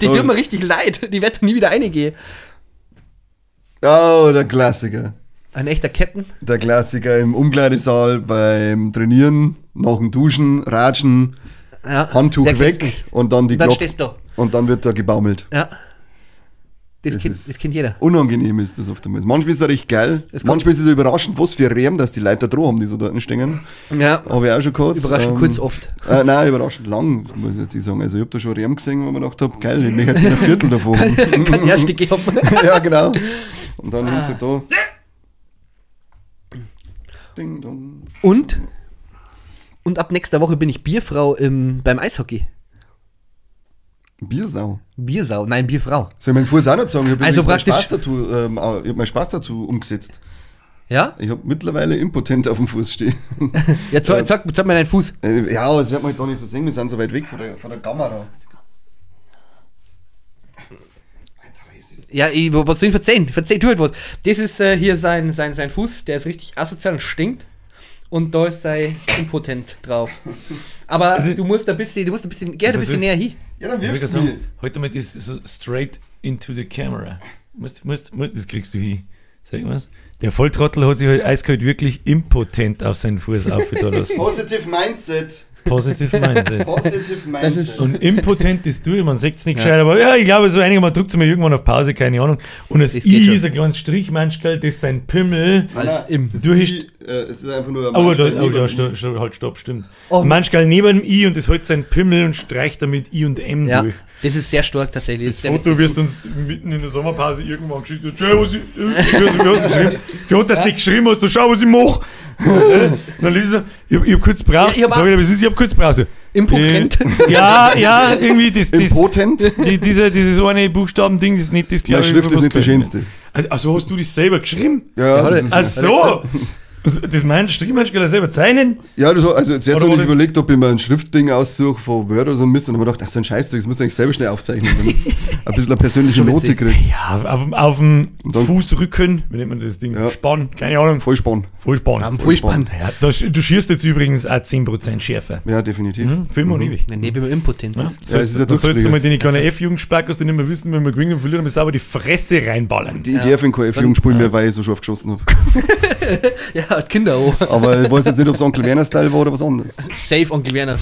Die tut mir richtig leid, die wird nie wieder reingehen. Oh, der Klassiker. Ein echter Captain. Der Klassiker im Umkleidesaal beim Trainieren, nach dem Duschen, Ratschen, Ja, Handtuch der kennt's weg nicht. und dann die Und dann Glocke. stehst du da. Und dann wird da gebaumelt. Ja. Das, Das kennt, ist- das kennt jeder. Unangenehm ist das oft einmal. Manchmal ist es recht geil. Es kommt- Manchmal ist es überraschend, was für Rehm, dass die Leute da dran haben, die so dort stehen. Ja, Habe ich auch schon gehabt. überraschend kurz oft. Nein, überraschend lang, muss ich jetzt sagen. Also ich habe da schon Rehm gesehen, wo ich mir gedacht habe, geil, ich möchte ein Viertel davon haben. Kann die erste geben. Ja, genau. Und dann hängt sie Ah. da. Ding dong. Und? Und ab nächster Woche bin ich Bierfrau beim Eishockey. Biersau. Biersau, nein, Bierfrau. Soll ich meinen Fuß auch noch sagen? Ich habe Also übrigens meinen praktisch- Spaß dazu, ich hab meinen Spaß dazu umgesetzt. Ja? Ich habe mittlerweile impotent auf dem Fuß stehen. Ja, zeig mal deinen Fuß. Ja, das wird man halt da nicht so sehen, wir sind so weit weg von der Kamera. Alter, es ist Ja, was soll ich verzeihen? Verzeih, tu halt was. Das ist hier sein Fuß, der ist richtig asozial und stinkt. Und da ist sei impotent drauf. Aber Also- du musst ein bisschen, geh ein bisschen näher hin. Ja, dann Ich wirft's würd mir. sagen, Halt einmal das so straight into the camera. Musst, das kriegst du hin. Sag mal's. Der Volltrottel hat sich halt eiskalt wirklich impotent auf seinen Fuß aufgetan lassen. Positive Mindset. Positive Mindset. Positive Mindset. Und impotent ist du, man sieht es nicht Ja. gescheit, aber ja, ich glaube, so einigermaßen drückt es mir irgendwann auf Pause, keine Ahnung. Und das Das geht I schon. ist ein kleines Strich, manchmal, das ist sein Pimmel. Als im. Das Du hast- I, es ist einfach nur ein Oh, da, Manchmal oh ja, neben I. halt, stopp, stimmt. Oh. Manchmal neben dem I und das hält sein Pimmel und streicht damit I und M Ja, durch. das ist sehr stark tatsächlich. Das ist sehr Foto witzig. wirst du uns mitten in der Sommerpause irgendwann geschickt. Schau, was ich, wie hast du geschrieben? Ich hab das nicht geschrieben, hast du, schau, was ich mach. Und dann liest du so, ich hab kurz gebraucht, Ja, ich hab sag ich, aber es ist, ich hab kurz gebraucht. So, Impotent. Ja, ja, irgendwie das, Impotent? dieses eine Buchstabending ist nicht das Meine glaub ich, Schrift ist was nicht die gehört. schönste. Also hast du das selber geschrieben? Ja, Ja, das ist Ach so. Also, das meinst du, Strichmensch selber zeichnen? Ja, das, also zuerst Oder habe ich war das- überlegt, ob ich mir ein Schriftding aussuche von Word oder so ein Mist und habe mir gedacht, ach, so ein Scheißdreck, das muss ich eigentlich selber schnell aufzeichnen, damit es ein bisschen eine persönliche Note kriegt. Ja, auf dem Und dann- Fußrücken, wie nennt man das Ding? Ja. Spann, keine Ahnung. Vollspann. Vollspann. Am Vollspann. Ja, du schierst jetzt übrigens auch 10% schärfer. Ja, definitiv. Für immer und ewig. Nee, wenn man impotent Ja, ist. Ja, es ist ja dann sollst du Durchschläge. mal den kleinen F-Jugendspackos, die nicht mehr wissen, wenn wir gewinnen und verlieren, mal sauber die Fresse reinballern. Die Idee für den KF-Jugend spielen wir, weil ich so scharf geschossen habe. Ja, hat Kinder auch. Aber ich weiß jetzt nicht, ob es Onkel Werner-Style war oder was anderes. Safe Onkel Werner.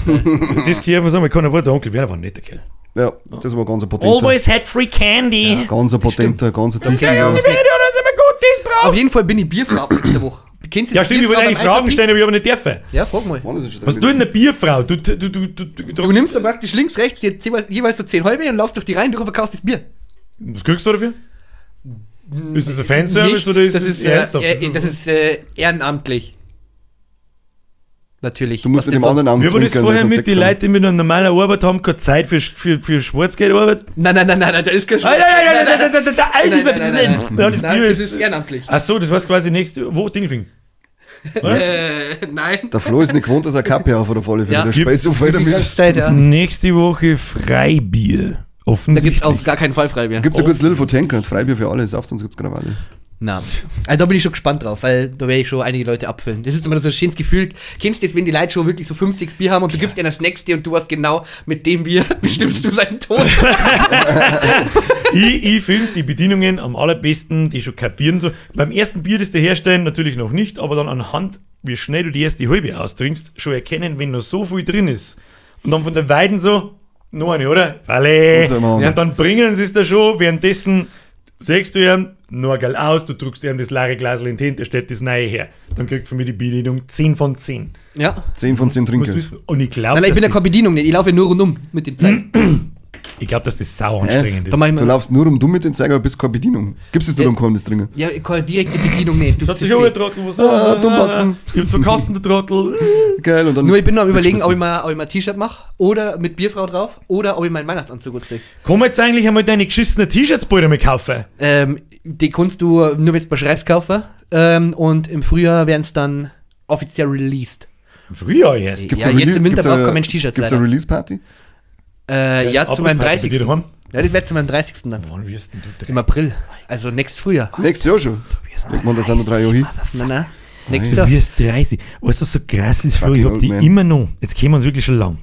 Das kann ich einfach sagen, ich kann aber der Onkel Werner war ein netter Kerl. Ja, das war ganz ein potenter. had free candy. Ganz ein potenter, ganz ein Okay, tüchtiger. ja. Auf jeden Fall bin ich Bierfrau ab nächster Woche. Kennst du Ja, die stimmt, ich Bierfrau wollte eigentlich beim Fragen Eishockey? stellen, aber ich habe nicht dürfen. Ja, frag mal. Mann, das ist schon Was drei tut denn eine Bierfrau? Du Du nimmst da praktisch links, rechts jeweils so 10 halbe und laufst durch die Reihen durch und verkaufst das Bier. Was kriegst du dafür? Ist das ein Fanservice Nichts, oder ist das das ist, ernsthaft? das ist ehrenamtlich. Natürlich. Du musst Was mit denn dem anderen sonst? Arm Wir waren das zwinkern, vorher weil sonst mit, die sechs Leute, die mit einer normalen Arbeit haben, keine Zeit für Schwarzgeldarbeit. Nein, nein, nein, nein, nein, da ist kein Ah, ja, ja, ja, ja, ja, Nein, nein, nein, nein, ja, das nein, Bier das ist ehrenamtlich. Ach so, das war quasi nächste. Wo? Dingfing. Oder? Nein. Der Flo ist nicht gewohnt, dass er Kappe auf oder alle Fälle. Ja. Der speist so viel Die damit. ganze Zeit, ja. Nächste Woche Freibier. Da gibt's Offensichtlich. auf gar keinen Fall Freibier. Gibt's ja kurz Little von Tanker, Freibier für alle, sauft, sonst gibt's Krawalle. Na, also da bin ich schon gespannt drauf, weil da werde ich schon einige Leute abfüllen. Das ist immer so ein schönes Gefühl. Kennst du das, wenn die Leute schon wirklich so 5, 6 Bier haben und du gibst ihnen das nächste und du weißt genau, mit dem Bier bestimmst du seinen Tod. Ich finde die Bedienungen am allerbesten, die schon kapieren so. Beim ersten Bier, das die herstellen, natürlich noch nicht, aber dann anhand, wie schnell du die erste halbe austrinkst, schon erkennen, wenn noch so viel drin ist. Und dann von der Weiden so, noch eine, oder? Falle. Und so immer Und dann bringen sie es da schon, währenddessen sagst du ihm, nur geil aus, du drückst ihm das leere Glas in die Hände, er stellt das neue her. Dann kriegt von mir die Bedienung 10 von 10. Ja. 10 von 10 Du musst Trinker. wissen, und ich glaube, Nein, nein, ich bin ja dass keine das, Bedienung nicht. Ich laufe ja nur rundum mit dem Zeig. ich glaub, dass das sau anstrengend Da ist. mach ich Du mir, laufst nur um du mit den Zeiger, aber bist keine Bedienung. Gibst es du dann keinem das Trinken? ja, ich kann direkte Bedienung nicht. Du Schatz, ich Zipfel. hab einen Trottel, was Ah, Dummbatzen. Ich hab zwei Kasten, der Trottel. Geil, und dann. Nur ich bin noch am überlegen, ob ich weggeschmissen. mal, ob ich mal ein T-Shirt mache oder mit Bierfrau drauf oder ob ich meinen Weihnachtsanzug anziehe. Kann man jetzt eigentlich einmal deine geschissenen T-Shirts bald einmal kaufen? Die kannst du nur, wenn du bei Schreibs kaufen. Und im Frühjahr werden es dann offiziell released. Im Frühjahr erst. Gibt's ja, eine jetzt Release- im Winter gibt's braucht eine- kein Mensch T-Shirts Gibt's eine leider. Release-Party? Ja, zu meinem Abrissparty bei 30. dir daheim? Ja, das wird zu meinem 30. dann. Wann wirst denn du Im April. Also nächstes Frühjahr. Nächstes Jahr schon. Denkt man, das sind noch 3 Jahre hin. Nein, nein. Nächstes Du Jahr. wirst 30. Weißt du, was so krass ist, Flo? Ich Fucking hab old die man. immer noch, jetzt kennen wir uns wirklich schon lang.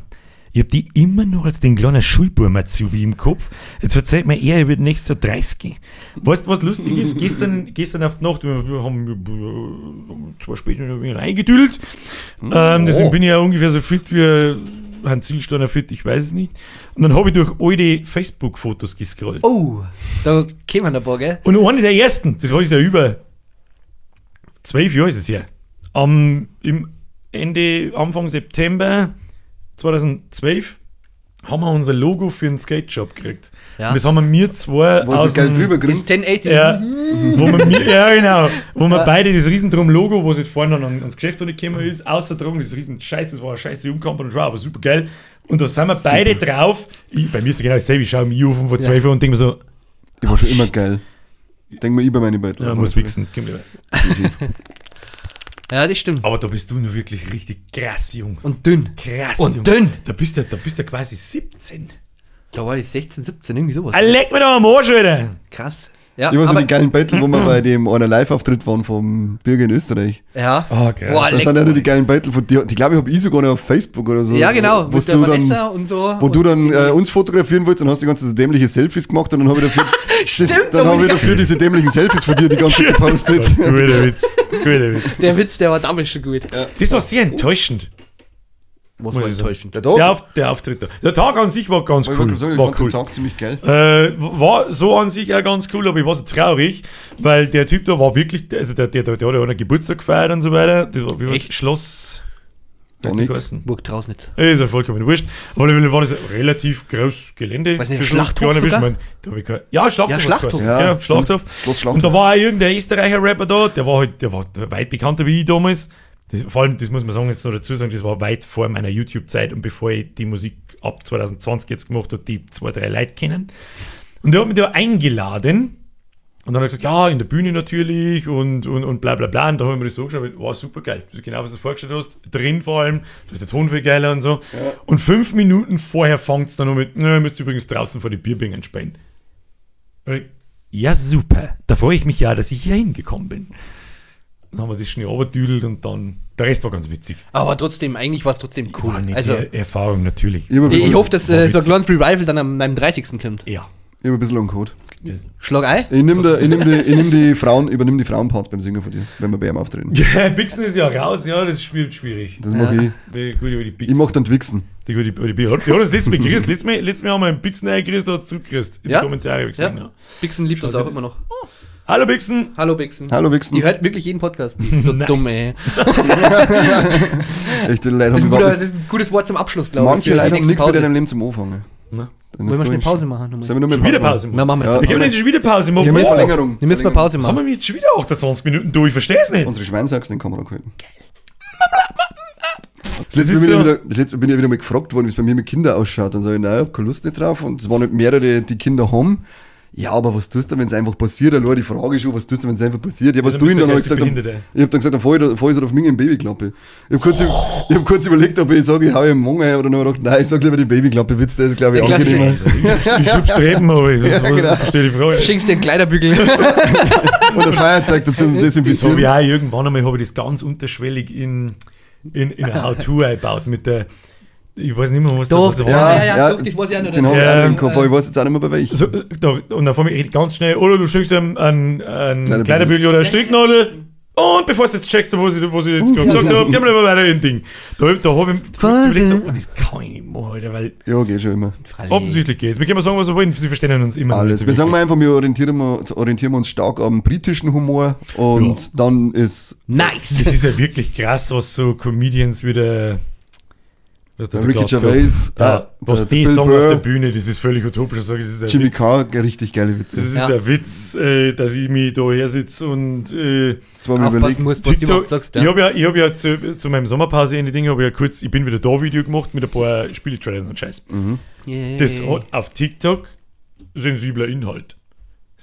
Ich hab die immer noch als den kleinen Schulbub Azubi im Kopf. Jetzt erzählt mir er, er wird nächstes Jahr 30. Weißt du, was lustig ist? Gestern auf die Nacht, wir haben zwei Späte ein wenig reingedüllt. Deswegen Oh. bin ich ja ungefähr so fit wie Hans Zilsteiner fit, ich weiß es nicht. Und dann habe ich durch alte Facebook-Fotos gescrollt. Oh, da kämen ein paar, gell? Und eine der ersten, das war jetzt ja über 12 Jahre ist es her. Am, im Ende, Anfang September 2012 haben wir unser Logo für den Skate Shop gekriegt. Ja. Und das haben wir mir zwei Wo so aus geil dem- drüber Den grinst. 1080. ja, wo wir mir, ja, genau. Wo wir beide das Riesendrum-Logo, wo es jetzt vorne dann ans Geschäft gekommen ist, außer drum, das riesen Scheiß, das war eine scheiße Umkampf und war aber super geil. Und da sind wir beide drauf. Ich, bei mir ist es genau dasselbe, ich schaue mich auf von vor 12 Uhr und denke mir so, Ich war schon immer geil. Denk mir über meine Beutel. ja, muss wichsen. Komm lieber. Ja, das stimmt. Aber da bist du nur wirklich richtig krass jung. Und dünn. Krass Und jung. dünn. Da bist du ja quasi 17. Da war ich 16, 17, irgendwie sowas. Ah, leck mir doch am Arsch, Alter. Krass. Ja, Ich war so aber- die geilen Battle, wo wir bei dem einer Live-Auftritt waren vom Bürger in Österreich. Ja. Ah, geil. Boah, Das leck. sind ja nur die geilen Battle von dir. Die glaube ich, habe ich sogar noch auf Facebook oder so. Ja, genau. Wo Mit der du dann, Vanessa und so. wo du Und dann die- uns fotografieren wolltest und hast die ganze so dämliche Selfies gemacht und dann habe ich dafür, Stimmt, dann da hab bin ich ich- dafür diese dämlichen Selfies von dir die ganze Zeit gepostet. Guter Witz. Guter Witz. Der Witz, der war damals schon gut. Das war sehr enttäuschend. Was Muss war ich sagen. enttäuschend. Der Tag, Der, der Auftritt da. Der Tag an sich war ganz ich cool. wollte gerade sagen, ich War fand cool. den Tag ziemlich geil. War so an sich auch ganz cool, aber ich war so traurig, weil der Typ da war wirklich, also der hat ja auch einen Geburtstag gefeiert und so weiter. Das war wie war das? Echt? Schloss. Wie hat's Tonic. geheißen? Burg Trausnitz. Ist ja vollkommen wurscht. Aber auf jeden Fall war das ein relativ großes Gelände. Weiß nicht, für so Schlachthof kleine sogar? Ich mein, da hab ich kein, ja, Schlachthof. Ja, hat's Schlachthof. geheißen. Ja, Genau, Schlachthof. Schloss Schlachthof. Und da war auch irgendein Österreicher-Rapper da, der war halt, der war weit bekannter wie ich damals. Das, vor allem, das muss man sagen, jetzt noch dazu sagen, das war weit vor meiner YouTube-Zeit und bevor ich die Musik ab 2020 jetzt gemacht habe, die zwei, drei Leute kennen. Und der hat mich da eingeladen. Und dann hat er gesagt, ja, in der Bühne natürlich und bla bla bla. Und da haben wir das so geschaut, war super geil. Das ist genau, was du vorgestellt hast. Drin vor allem, da ist der Ton viel geiler und so. Und 5 Minuten vorher fängt es dann noch mit, na, ihr müsst übrigens draußen vor die Bierbänken spielen. Und ich, ja, super. Da freue ich mich ja, dass ich hier hingekommen bin. Dann haben wir das schnell runtergedüdelt und dann, der Rest war ganz witzig. Aber trotzdem, eigentlich war es trotzdem cool. War eine Also, Erfahrung natürlich. Ich hab ein ich, bisschen, ich hoffe, dass War so ein witzig. kleines Revival dann am meinem 30. kommt. Ja. ich hab ein bisschen Code. Schlag ein. Ich nehm da, ich nehm die, ich nehm die Frauen, übernimm die Frauenparts beim Singen von dir, wenn wir bei ihm auftreten. Bixen ist ja raus, ja, das ist schwierig. Das mach Ja. ich. Die gute alte Bixen. Ich mach dann Wichsen. Die gute alte Bixen. Die hat uns letztes Mal gegrüßt. Letztes Mal haben wir einen Bixen eingegrüßt, da hat es zurückgegrüßt. In Ja. die Kommentare hab ich gesehen. Ja. Ja. Bixen liebt uns auch immer noch. Hallo Bixen! Hallo Bixen. Hallo Wichsen. Die hört wirklich jeden Podcast. Die ist so Nice. dumm, ey. Echt, die Leute Das ist haben ein, guter, überhaupt das nichts. ist ein gutes Wort zum Abschluss, glaube ich. Manche für die Leute haben nächste nichts mit Pause. deinem Leben zum Anfangen. Na. Dann Wollen ist wir so schnell ein Pause machen? Nochmal? Sollen wir nur mal Schon wieder Pause machen? Na, machen wir Ja. jetzt. Wir können nicht schon wieder Pause machen. Ja, mit Wow. Verlängerung. Wir müssen mal Pause Was haben machen. wir jetzt schon wieder 28 Minuten durch? Ich verstehe es nicht. Unsere Schweinsachsen in die Kamera gehalten. Das letzte ist Mal bin, so- ich wieder, das letzte Mal bin ich wieder mal gefragt worden, wie es bei mir mit Kindern ausschaut. Dann sage ich, nein, ich hab keine Lust nicht drauf. Und es waren nicht mehrere, die Kinder haben. Ja, aber was tust du, wenn es einfach passiert? Allein die Frage schon, was tust du, wenn es einfach passiert? Ja, was Ja, tue dann ich denn dann? bist Hab du ich der gesagt, dann, geistig ich hab dann gesagt, dann fahr ich, fahr ich so auf mich in Babyklappe. Ich hab kurz, ich hab kurz überlegt, ob ich sage, ich hau ihm Mungen oder noch gedacht, nein, ich sag lieber die Babyklappe, Witz, der ist, glaube ich, Der klassische- angenehmer. Ich schub's Treppen, aber ich Ja, genau. verstehe die Frage. nicht. Schenkst dir einen Kleiderbügel. Und ein Feuerzeug dazu zum Das habe Desinfizieren. ich auch irgendwann einmal habe ich das ganz unterschwellig in ein How-To eingebaut mit der, ich weiß nicht mehr, was Doch, da was war. ja, ja, doch, das weiß ich auch noch. Den habe ich Ja. auch noch im Kopf, aber ich weiß jetzt auch nicht mehr bei welchem. So, da, und dann komme ich ganz schnell, oder du schenkst ihm einen Kleiderbügel. Kleiderbügel oder eine Stricknadel. Und bevor du jetzt checkst, was ich jetzt gerade gesagt habe, gehen wir lieber weiter in Ding. Da habe ich kurz überlegt, so, oh, das kann ich nicht machen, Alter, weil Ja, geht schon immer. offensichtlich geht's. Wir können sagen, was wir wollen, sie verstehen uns immer. noch Alles. nicht Wir so sagen mal wirklich. einfach, wir orientieren uns stark am britischen Humor und Ja. dann ist Nice. Das ist ja wirklich krass, was so Comedians wieder. Was der Ricky Glasgow- Gervais, Ja, was der die Bill sagen auf Burr, der Bühne, das ist völlig utopisch. Ich sage, das ist ein Jimmy Witz. Carr, richtig geile Witze. Das ist Ja. ein Witz, dass ich mich da her sitze und Zweimal Aufpassen überlegt. musst, was du TikTok, überhaupt sagst. ich Ja. habe ja, zu meinem Sommerpause-Ende Ding, habe ich ja kurz, ich bin wieder da Video gemacht mit ein paar Spieletrailern und Scheiß. Yeah. Das hat auf TikTok sensibler Inhalt.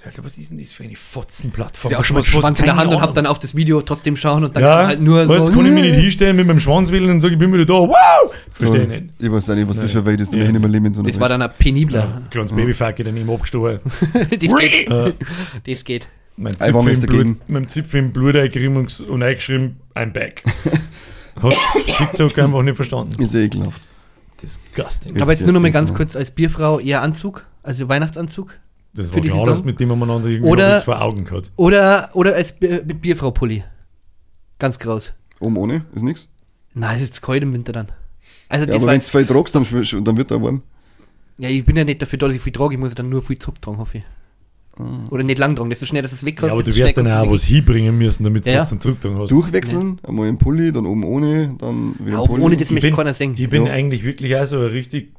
Alter, was ist denn das für eine Fotzenplattform? Ich hab auch schon mal Was- was- Schwanz in der keine Hand und hab Ahnung. dann auf das Video trotzdem schauen und dann ja, kam halt nur weißt, so. kann ich mich nicht hinstellen mit meinem Schwanz wählen und sagen, ich bin wieder da. Wow! Verstehe ich nicht. Ich weiß auch nicht, was das Nein. für eine Welt ist, da Ja. möchte ich nicht mehr leben in so einer Das war Welt. dann ein penibler. Kleines Babyfacke daneben abgestochen. Das geht. Das geht. Mein Einwand Zipfel ist im Blut, dagegen. mein Zipfel im Blut eingerieben und eingeschrieben, I'm back. Hat TikTok einfach nicht verstanden. Ist ja ekelhaft. Disgusting. Ist Aber jetzt ja nur noch mal ganz ekelhaft. kurz als Bierfrau eher Anzug, also Weihnachtsanzug. Das für war die klar, Saison? dass mit dem umeinander irgendwie Oder- was vor Augen gehabt. Oder als mit Bierfrau-Pulli. Ganz groß. Oben ohne, ist nix. Na, es ist zu kalt im Winter dann. Also Ja, das aber war wenn du viel tragst, dann wird er warm. ja, ich bin ja nicht dafür da, dass ich viel trage, ich muss ja dann nur viel zurücktragen, hoffe ich. Oder nicht lang tragen, desto schneller, dass es weg Ja, aber desto du wirst schneller dann auch kannst was hinbringen müssen, damit du Ja. was zum Zurücktragen hast. Durchwechseln, einmal im Pulli, dann oben ohne, dann wieder du im Pulli. Auch ohne das Ich möchte bin- keiner sehen. Ich bin Ja. eigentlich wirklich auch so ein richtig,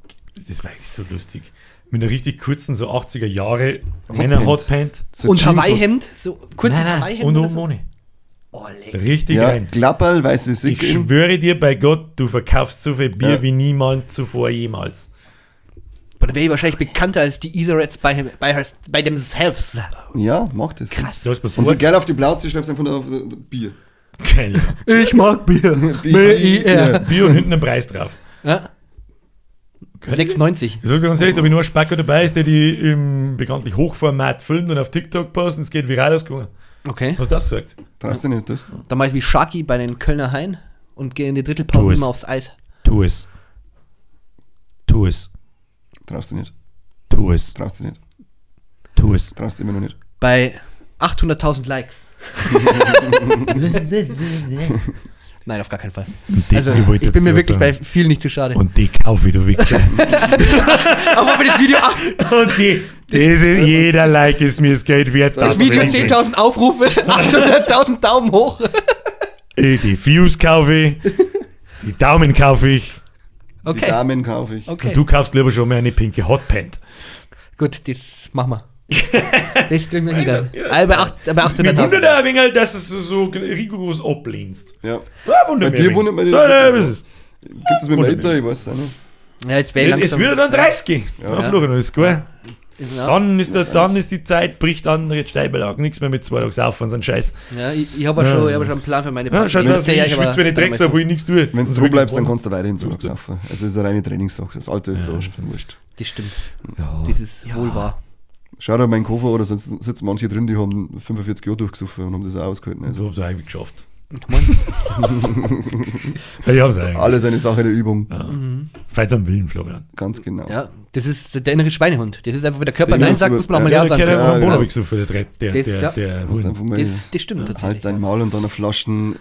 das war eigentlich so lustig, mit einer richtig kurzen, so 80er Jahre Männer Hotpant. So Und Jeans- Hawaii-Hemd, so kurzes Nein, nein, Hawaii-Hemd. und oder oben so. ohne. Oh, leck. Richtig Ja, rein. Klapperl, weiße Ich Sicke. schwöre dir bei Gott, du verkaufst so viel Bier Ja. wie niemand zuvor jemals. Aber da wäre ich wahrscheinlich bekannter als die Iserets bei themselves. Ja, mach das. Krass. Da ist was Und so geil auf die Plauze schreibst einfach nur auf Bier. Geil. Ich mag Bier. Bier. B-I-R. Bier und hinten ein Preis drauf. Ja. 96. Ich sag dir ganz ehrlich, da bin nur ein Spacker dabei ist, der die im bekanntlich Hochformat filmt und auf TikTok postet und es geht viral ausgegangen. Okay. Was das sagt? Traust du nicht das? Dann mach ich wie Sharky bei den Kölner Haien und gehe in die Drittelpause immer aufs Eis. Tu es. Tu es. Traust du nicht. Tu es. Traust du nicht. Tu es. Traust du immer noch nicht. Bei 800.000 Likes. Nein, auf gar keinen Fall. Die, Also, ich bin mir wirklich bei viel nicht zu schade. Und die kaufe ich, du Wichser. Aber wenn das Video 8, Und die, jeder Like ist mir das Geld wert. das Video 10.000 Aufrufe, 800.000 Daumen hoch. Die Views kaufe ich, die Daumen kaufe ich. Okay. Die Damen kaufe ich. Okay. Und du kaufst lieber schon mal eine pinke Hotpant. Gut, das machen wir. Das kriegen wir hin. Also bei 800.000. Mich wundert ein wenig, dass es so rigoros ablehnst. Ja. Ja, wundert Bei dir wundert mich so, das. ist es. Gibt es mit dem Alter? Ich weiß es auch nicht. Ja, jetzt wäre langsam. Es wird dann 30. Ja, Florian, ist gut. Ja. Dann ist die Zeit, bricht an, jetzt Steilbelag. Nichts mehr mit 2 Tagen saufen, so ein Scheiß. Ja, ich habe ja. Schon, hab schon einen Plan für meine Party. Ja, scheiß auf, ich schwitze mir die Drecks ab, wo ich nichts tue. Wenn du dran bleibst, dann kannst du weiterhin 2 Tage saufen. Also ist eine reine Trainingssache. Das Alter ist da schon wurscht. Das stimmt. Ja. Das ist wohl wahr. Schau dir meinen Koffer oder sonst sitzen manche drin, die haben 45 Jahre durchgesoffen und haben das auch ausgehalten. Also. So haben sie eigentlich geschafft. Ja, ich hab's eigentlich. Alles eine Sache der Übung. Ja. Falls am Willen, Florian. Ganz genau. Ja, das ist der innere Schweinehund. Das ist einfach, wenn der Körper Nein sagt, muss man auch mal Ja sagen. Ja, genau. Das stimmt tatsächlich. Halt dein Maul und dann eine Flaschen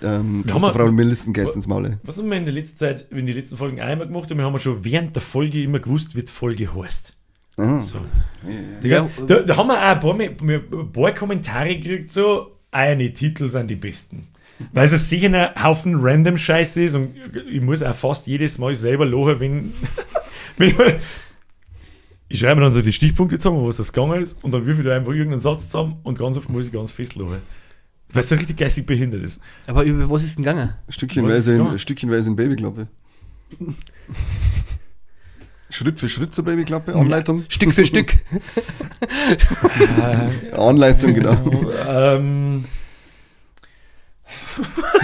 Frau Melissengeist ins Maul. Was haben wir in der letzten Zeit, in den letzten Folgen einmal gemacht haben, wir haben schon während der Folge immer gewusst, wie die Folge heißt. So. Ja. Da haben wir auch ein paar Kommentare gekriegt, so, eine Titel sind die besten. Weil es sicher ein Haufen random Scheiße ist und ich muss auch fast jedes Mal selber lachen, wenn ich schreibe mir dann so die Stichpunkte zusammen, was das gegangen ist, und dann würfel ich da einfach irgendeinen Satz zusammen und ganz oft muss ich ganz fest lachen. Weil es so richtig geistig behindert ist. Aber über was ist denn gegangen? Stückchenweise in Babyklappe. Schritt für Schritt zur Babyklappe, Anleitung. Ja, Stück für Stück. Anleitung, genau.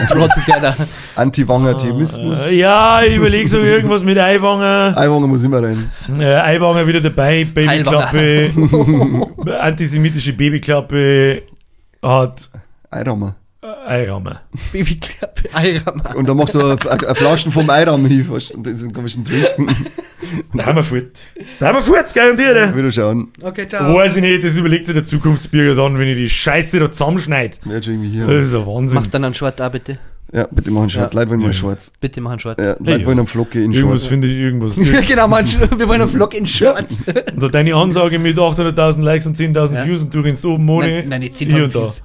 Draw together. Anti-Wanger-Themismus. Ja, ich überlege so irgendwas mit Aiwanger. Aiwanger muss immer rein. Aiwanger wieder dabei, Babyklappe. Antisemitische Babyklappe hat. Eirammer. Eirammer. Babyklappe, Eirammer. Und dann machst du eine Flaschen vom Eirammer hin, und das kann trinken. Da haben wir fort. Da haben wir fort, garantiert. Wieder schauen. Okay, ciao. Weiß ich nicht, das überlegt sich der Zukunftsbürger dann, wenn ich die Scheiße da zusammenschneide. Ja, schon irgendwie hier. Das ist ein Wahnsinn. Machst dann einen Short da, bitte. Ja, bitte mach einen Short. Ja. Leute wollen mal Shorts. Bitte mach einen Short. Ja, Leute wollen einen Flocke in Shorts. Irgendwas finde ich, irgendwas. Genau, man, wir wollen einen Flock in Shorts. Und da deine Ansage mit 800.000 Likes und 10.000 Views und du rennst oben ohne. Nein, nicht 10.000 Views.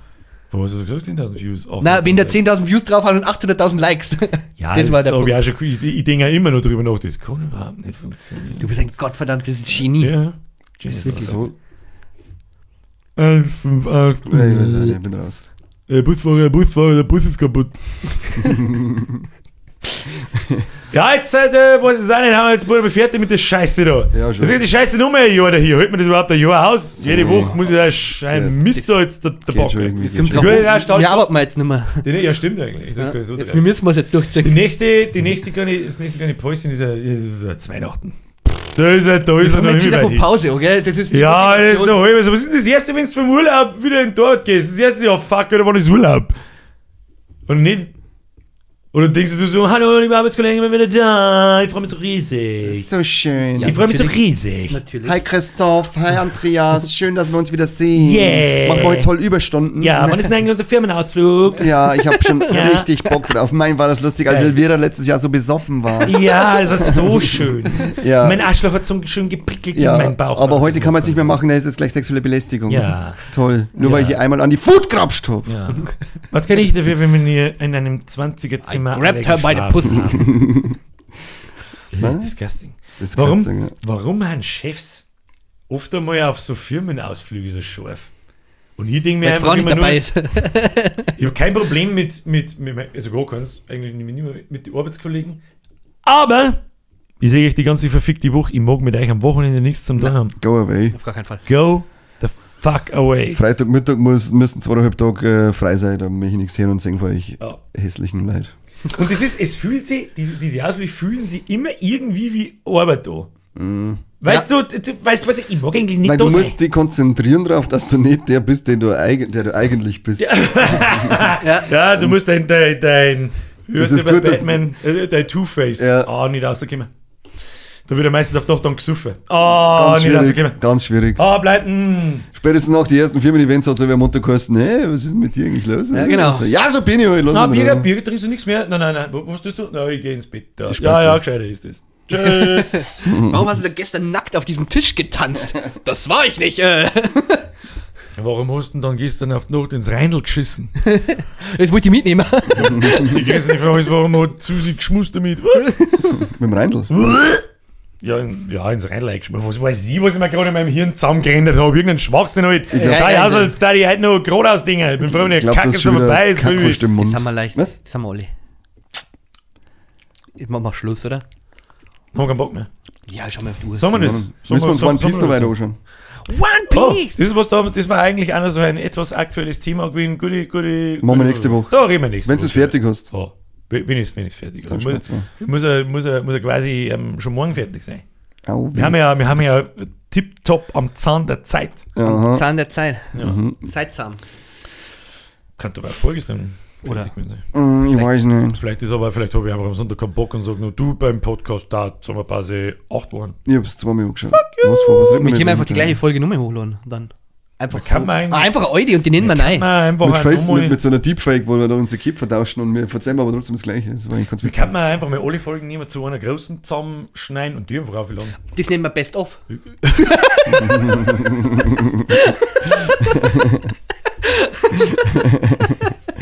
Was hast du gesagt? 10.000 Views? Na, wenn da 10.000 Views drauf haben und 800.000 Likes. Ja, das war der Punkt. Ich, auch schon, ich denke ja immer noch drüber nach, das kann überhaupt nicht funktionieren. Du bist ein gottverdammtes Genie. Ja. Das ist so. 1, 5, 8. Ich bin raus. Busfahrer, Busfahrer, der Bus ist kaputt. Ja, jetzt weiß ich es auch nicht, haben wir jetzt mal fertig mit der Scheiße da. Ja, schon. Das ist die Scheiße noch mehr ein Jahr da hier. Hält mir das überhaupt ein Jahr aus? Jede Woche muss ich da einen Mist da jetzt der Backe. Jetzt kommt drauf. Wir arbeiten wir jetzt nicht mehr. Ja, stimmt eigentlich. Das kann ich so jetzt, wir müssen es jetzt durchziehen. Das nächste kleine Päuschen ist Weihnachten. Da ist er, da ist er noch immer von Pause, okay? Das ist ja, das ist noch halb. Was ist denn das erste, wenn du vom Urlaub wieder in Dort gehst? Das erste, ja, fuck, oder wann ist Urlaub? Und nicht. Oder denkst du so, hallo, liebe Arbeitskollegen, ich bin wieder da, ich freue mich so riesig. So schön. Ja, ich freue mich so riesig. Natürlich. Hi Christoph, hi Andreas, schön, dass wir uns wieder sehen. Yeah. Machen wir heute toll Überstunden. Ja, wann ist denn eigentlich unser Firmenausflug? Ja, ich habe schon richtig Bock drauf. Mein, war das lustig, als Elvira letztes Jahr so besoffen war. Ja, das war so schön. Ja. Mein Arschloch hat so schön geprickelt in meinen Bauch. Aber heute kann man es nicht mehr machen, da ist es gleich sexuelle Belästigung. Ja. Toll. Nur weil ich hier einmal an die Food grapscht habe. Ja. Was kann ich dafür, wenn wir hier in einem 20er I grabbed her by the pussy. Disgusting. Disgusting, warum haben Chefs oft einmal auf so Firmenausflüge so scharf? Und ich denke mir Weil einfach Frau nicht immer dabei nur, ist. Ich habe kein Problem mit also gar keins, eigentlich nicht mehr mit den Arbeitskollegen. Aber ich sehe euch die ganze verfickte Woche, ich mag mit euch am Wochenende nichts zum tun haben. Go away. Auf gar keinen Fall. Go the fuck away. Freitagmittag müssen 2,5 Tage frei sein, da möchte ich nichts hören und sehen vor euch hässlichen Leid. Und das ist, es fühlt sich, diese Ausflüge fühlen sich immer irgendwie wie Arbeit da. Weißt du, du weißt was, ich mag eigentlich nicht Weil da du sein. musst dich konzentrieren darauf, dass du nicht der bist, der du eigentlich bist. Ja. Ja, du musst dein Das ist gut, dass- Batman, dein Two-Face, Ja. nicht rauskommen. Da wird er meistens auf doch dann gesoffen. Ah, Ganz nicht schwierig, rauskommen. ganz schwierig. Ah, bleib, mm. Spätestens nach den ersten Firmen-Events hat so wer Motto geheißen, hey, was ist denn mit dir eigentlich los? Ja, genau. So, ja, so bin ich halt. Lass Na, mich in Ruhe. Bier trinkst du nichts mehr? Nein, nein, nein. Was tust du? Na, ich geh ins Bett. Ja, spät, ja, ja. gescheiter ist das. Tschüss. Warum hast du denn gestern nackt auf diesem Tisch getanzt? Das war ich nicht. Warum hast du denn dann gestern auf die Nacht ins Reindl geschissen? Jetzt wollte ich mitnehmen. Die größte Frage ist, warum hat Susi geschmust damit? Was? Mit dem Reindl. Ja, ins Reindl eingeschmissen. Was weiß ich, was ich mir gerade in meinem Hirn zusammengerendert habe? Irgendeinen Schwachsinn halt. glaub- Schau Ja, aus, ja. als da die heute noch geradeaus Dinger. Ich bin froh, wenn die Ich glaube, Kacke das ist schon schon wieder vorbei ist. Kackwurst im Mund. Das haben wir leicht. Was? Das haben wir alle. Jetzt machen wir Schluss, oder? Noch keinen Bock mehr. Ja, schau mal auf die Uhr. Sagen wir das? Müssen wir uns One Piece noch weiter anschauen? One Oh, Piece! das, ist was da, das war eigentlich auch noch so ein etwas aktuelles Thema gewesen. Gute, gute. Machen wir nächste Woche. Da reden wir nächste Wenn du Woche. es fertig hast. So, wenn ich es fertig Dann habe. schmerzen Muss er quasi schon morgen fertig sein. Au, Wir haben ja tipptopp am Zahn der Zeit. Aha. Zahn der Zeit. Ja. Mhm. Zeitsam. Könnte aber auch vorgestern Oder? fertig gewesen sein. Ich weiß nicht. Vielleicht ist aber, vielleicht habe ich einfach am Sonntag keinen Bock und sage nur du beim Podcast da, Sommerpause 8 Wochen. Ich hab's zweimal angeschaut. Was, vor, was reden Wir wir können jetzt einfach die eigentlich? gleiche Folge Nummer hochladen. Dann einfach Kann so. man eigentlich- Ah, einfach eine Alte und die nennen wir Kann neu. man einfach Mit, auch Face, nochmal- mit so einer Deepfake, wo wir dann unsere Köpfe vertauschen und wir verzeihen aber trotzdem das Gleiche. Das war eigentlich ganz Wie witzig. kann man einfach mal alle Folgen nehmen zu einer großen zusammenschneiden und die einfach aufladen? Das nennen wir Best of.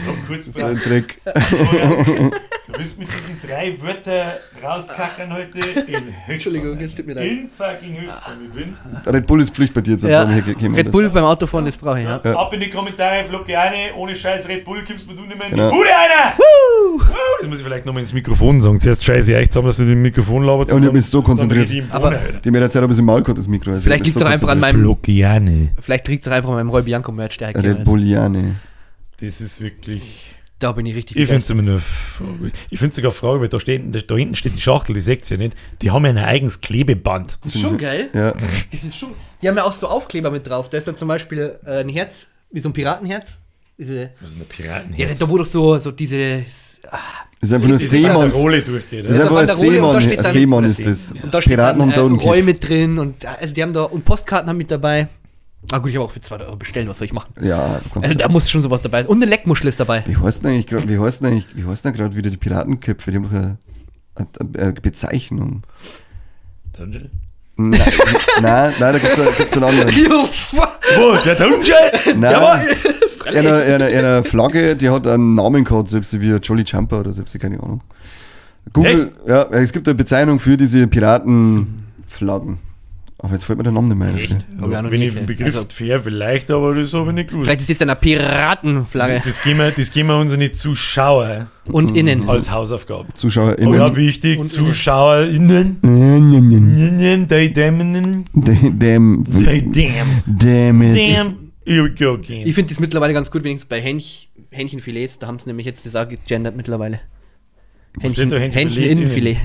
Noch kurz So ein Dreck. Du bist mit diesen 3 Wörtern rauskackern heute in Höchstform. Entschuldigung, es tut mir leid. In fucking Höchstform. Ich bin. Red Bull ist Pflicht bei dir jetzt. Ja. am Hergekommen. Red Das- Bull beim Autofahren, das brauche ich, ja. Ja. Ab in die Kommentare, Flocke eine, ohne Scheiß Red Bull kommst du nicht mehr in Genau. die Bude einer! Das muss ich vielleicht nochmal ins Mikrofon sagen. Zuerst scheiße ich echt zusammen, dass du dem Mikrofon laberst. Ja, und ich hab mich so konzentriert. Aber- Die mir der Zeit habe ich im Maul gehabt, das Mikro. Also Vielleicht ich liegt's hab doch mich so einfach an meinem- Flockiane. Vielleicht liegt es einfach an meinem Roy Bianco Merch, der konzentriert. Red Bulliane. Das ist wirklich. Da bin ich richtig Ich finde es immer nur. fragwürdig. Ich finde sogar fragwürdig, da hinten steht die Schachtel, die seht ihr nicht. Die haben ja ein eigenes Klebeband. Das ist schon geil. Ja. Das ist schon. Die haben ja auch so Aufkleber mit drauf. Da ist dann zum Beispiel ein Herz, wie so ein Piratenherz. Diese, Das ist ein Piratenherz. ja, da wo doch so diese. Das ist einfach nur Die Seemanns. Banderole durchgeht. Das ist Das einfach ein ist eine Banderole und da Seemann. steht Ein dann- Seemann ist das. Und da steht Piraten dann, haben da einen Roy Kiff. mit drin und also die haben da und Postkarten haben mit dabei. Ah gut, ich habe auch für 2 Euro bestellt, was soll ich machen? Ja, du kannst Also da muss schon sowas dabei sein. Und eine Leckmuschel ist dabei. Wie heißt denn eigentlich grad, wie heißt denn eigentlich, wie heißt denn gerade wieder die Piratenköpfe? Die haben doch eine Bezeichnung. Dungeon? Nein, nein, nein, da gibt's einen anderen. Wo? Der Dungeon? Nein, einer Flagge, die hat einen Namen gehabt, selbst wie Jolly Jumper oder selbst, keine Ahnung. Google, ja, es gibt eine Bezeichnung für diese Piratenflaggen. Aber jetzt fällt mir der Name nicht mehr ein. Echt? Hab ich auch noch Wenn nie ich den gehört. Begriff Also, fair vielleicht, aber das habe ich nicht gewusst. vielleicht ist es eine Piratenflagge. Das geben wir unseren Zuschauer Und innen. als Hausaufgabe. ZuschauerInnen. Oh ja, wichtig, Und ZuschauerInnen. Innen. Innen, they damn, Damn. they damn, Damn it. damn. Here we go again. Ich finde das mittlerweile ganz gut, wenigstens bei Hähnchenfilets. Da haben sie nämlich jetzt das auch gegendert mittlerweile. Steht da Hähnchen, Hähnchenfilet Hähncheninnenfilet.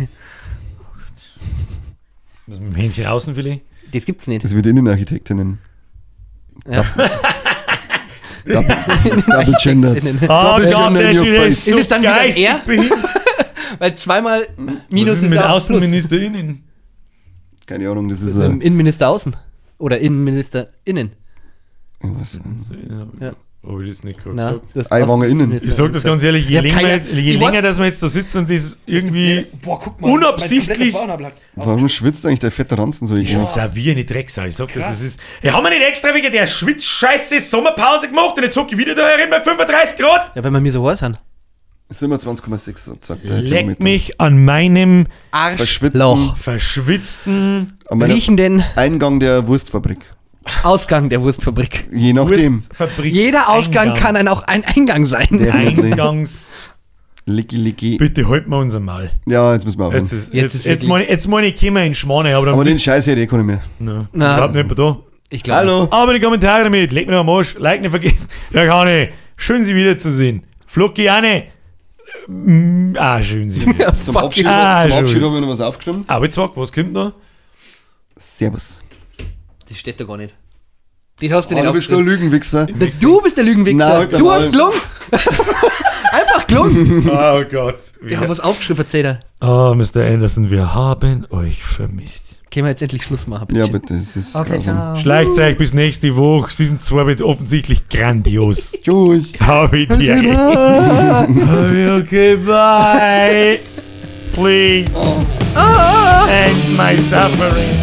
Was mit dem Hähnchen Außenfilet? Das gibt's nicht. Das wird Innenarchitektinnen. Ja. Double Gender. Ah, Double Gott, Gender der in your ist face. so Ist es dann wieder geistig er? behindert. Weil zweimal Minus Was ist denn mit auch Plus. AußenministerInnen? Keine Ahnung, das ist Mit dem ein. Innenminister außen. Oder Innenminister innen. Was? Ja. Habe ich das nicht gerade Na, gesagt? du hast Aiwanger innen. Außenminister Ich sag das ganz ehrlich, je Ich hab länger, keine- je ich länger weiß- dass wir jetzt da sitzen und das irgendwie. Boah, guck mal. Unabsichtlich. mein kompletter Bauernablatt. Warum schwitzt eigentlich der fette Ranzen so? Ich schwitze auch wie eine Drecksau. Ich sag das, was ist. Ja, haben wir nicht extra wegen der Schwitzscheiße Sommerpause gemacht und jetzt hocke ich wieder da herin bei 35 Grad? Ja, wenn wir mir so heiß haben. 27,6, sagt der Leck Thermometer. mich an meinem Verschwitzten- Arschloch. verschwitzten An meinem Riechenden Eingang der Wurstfabrik. Ausgang der Wurstfabrik. Je nachdem. Wurstfabriks. Jeder Ausgang kann ein, auch ein Eingang sein. Definitely. Eingangs. Licki, licki. Bitte halt mal unser Maul. Ja, jetzt müssen wir aufhören. Jetzt ist, Jetzt jetzt, ist jetzt, wirklich- meine, jetzt meine ich, kommen wir in Schmane, aber dann Aber den wisst- Scheiß hätte ich eh nicht mehr. Nein, Na. überhaupt nicht mehr da. Ich glaube. Hallo. Aber die Kommentare damit, legt mir am Arsch, Like nicht vergessen. Ja, kann ich. Schön, Sie wiederzusehen. Flockiane. Ah, schön, Sie wiederzusehen. Zum Fuck Abschied, Ah, zum Abschied schon. habe ich noch was aufgeschrieben. Aber jetzt sag, was kommt noch? Servus. Das steht da gar nicht. Das hast du Oh, nicht du bist so ein aufgeschrieben. Lügenwichser. Na, du bist der Lügenwichser. Na, halt Du einmal. hast gelungen. Einfach gelungen. Oh Gott. Der hat was aufgeschrieben, erzählt er. Oh, Mr. Anderson, wir haben euch vermisst. Können wir jetzt endlich Schluss machen, bitte? Ja, bitte, es ist Okay, grausam. ciao. Schleicht euch bis nächste Woche. Season 2 wird offensichtlich grandios. Tschüss. Hab ich dir. Okay, bye. Please. End my suffering.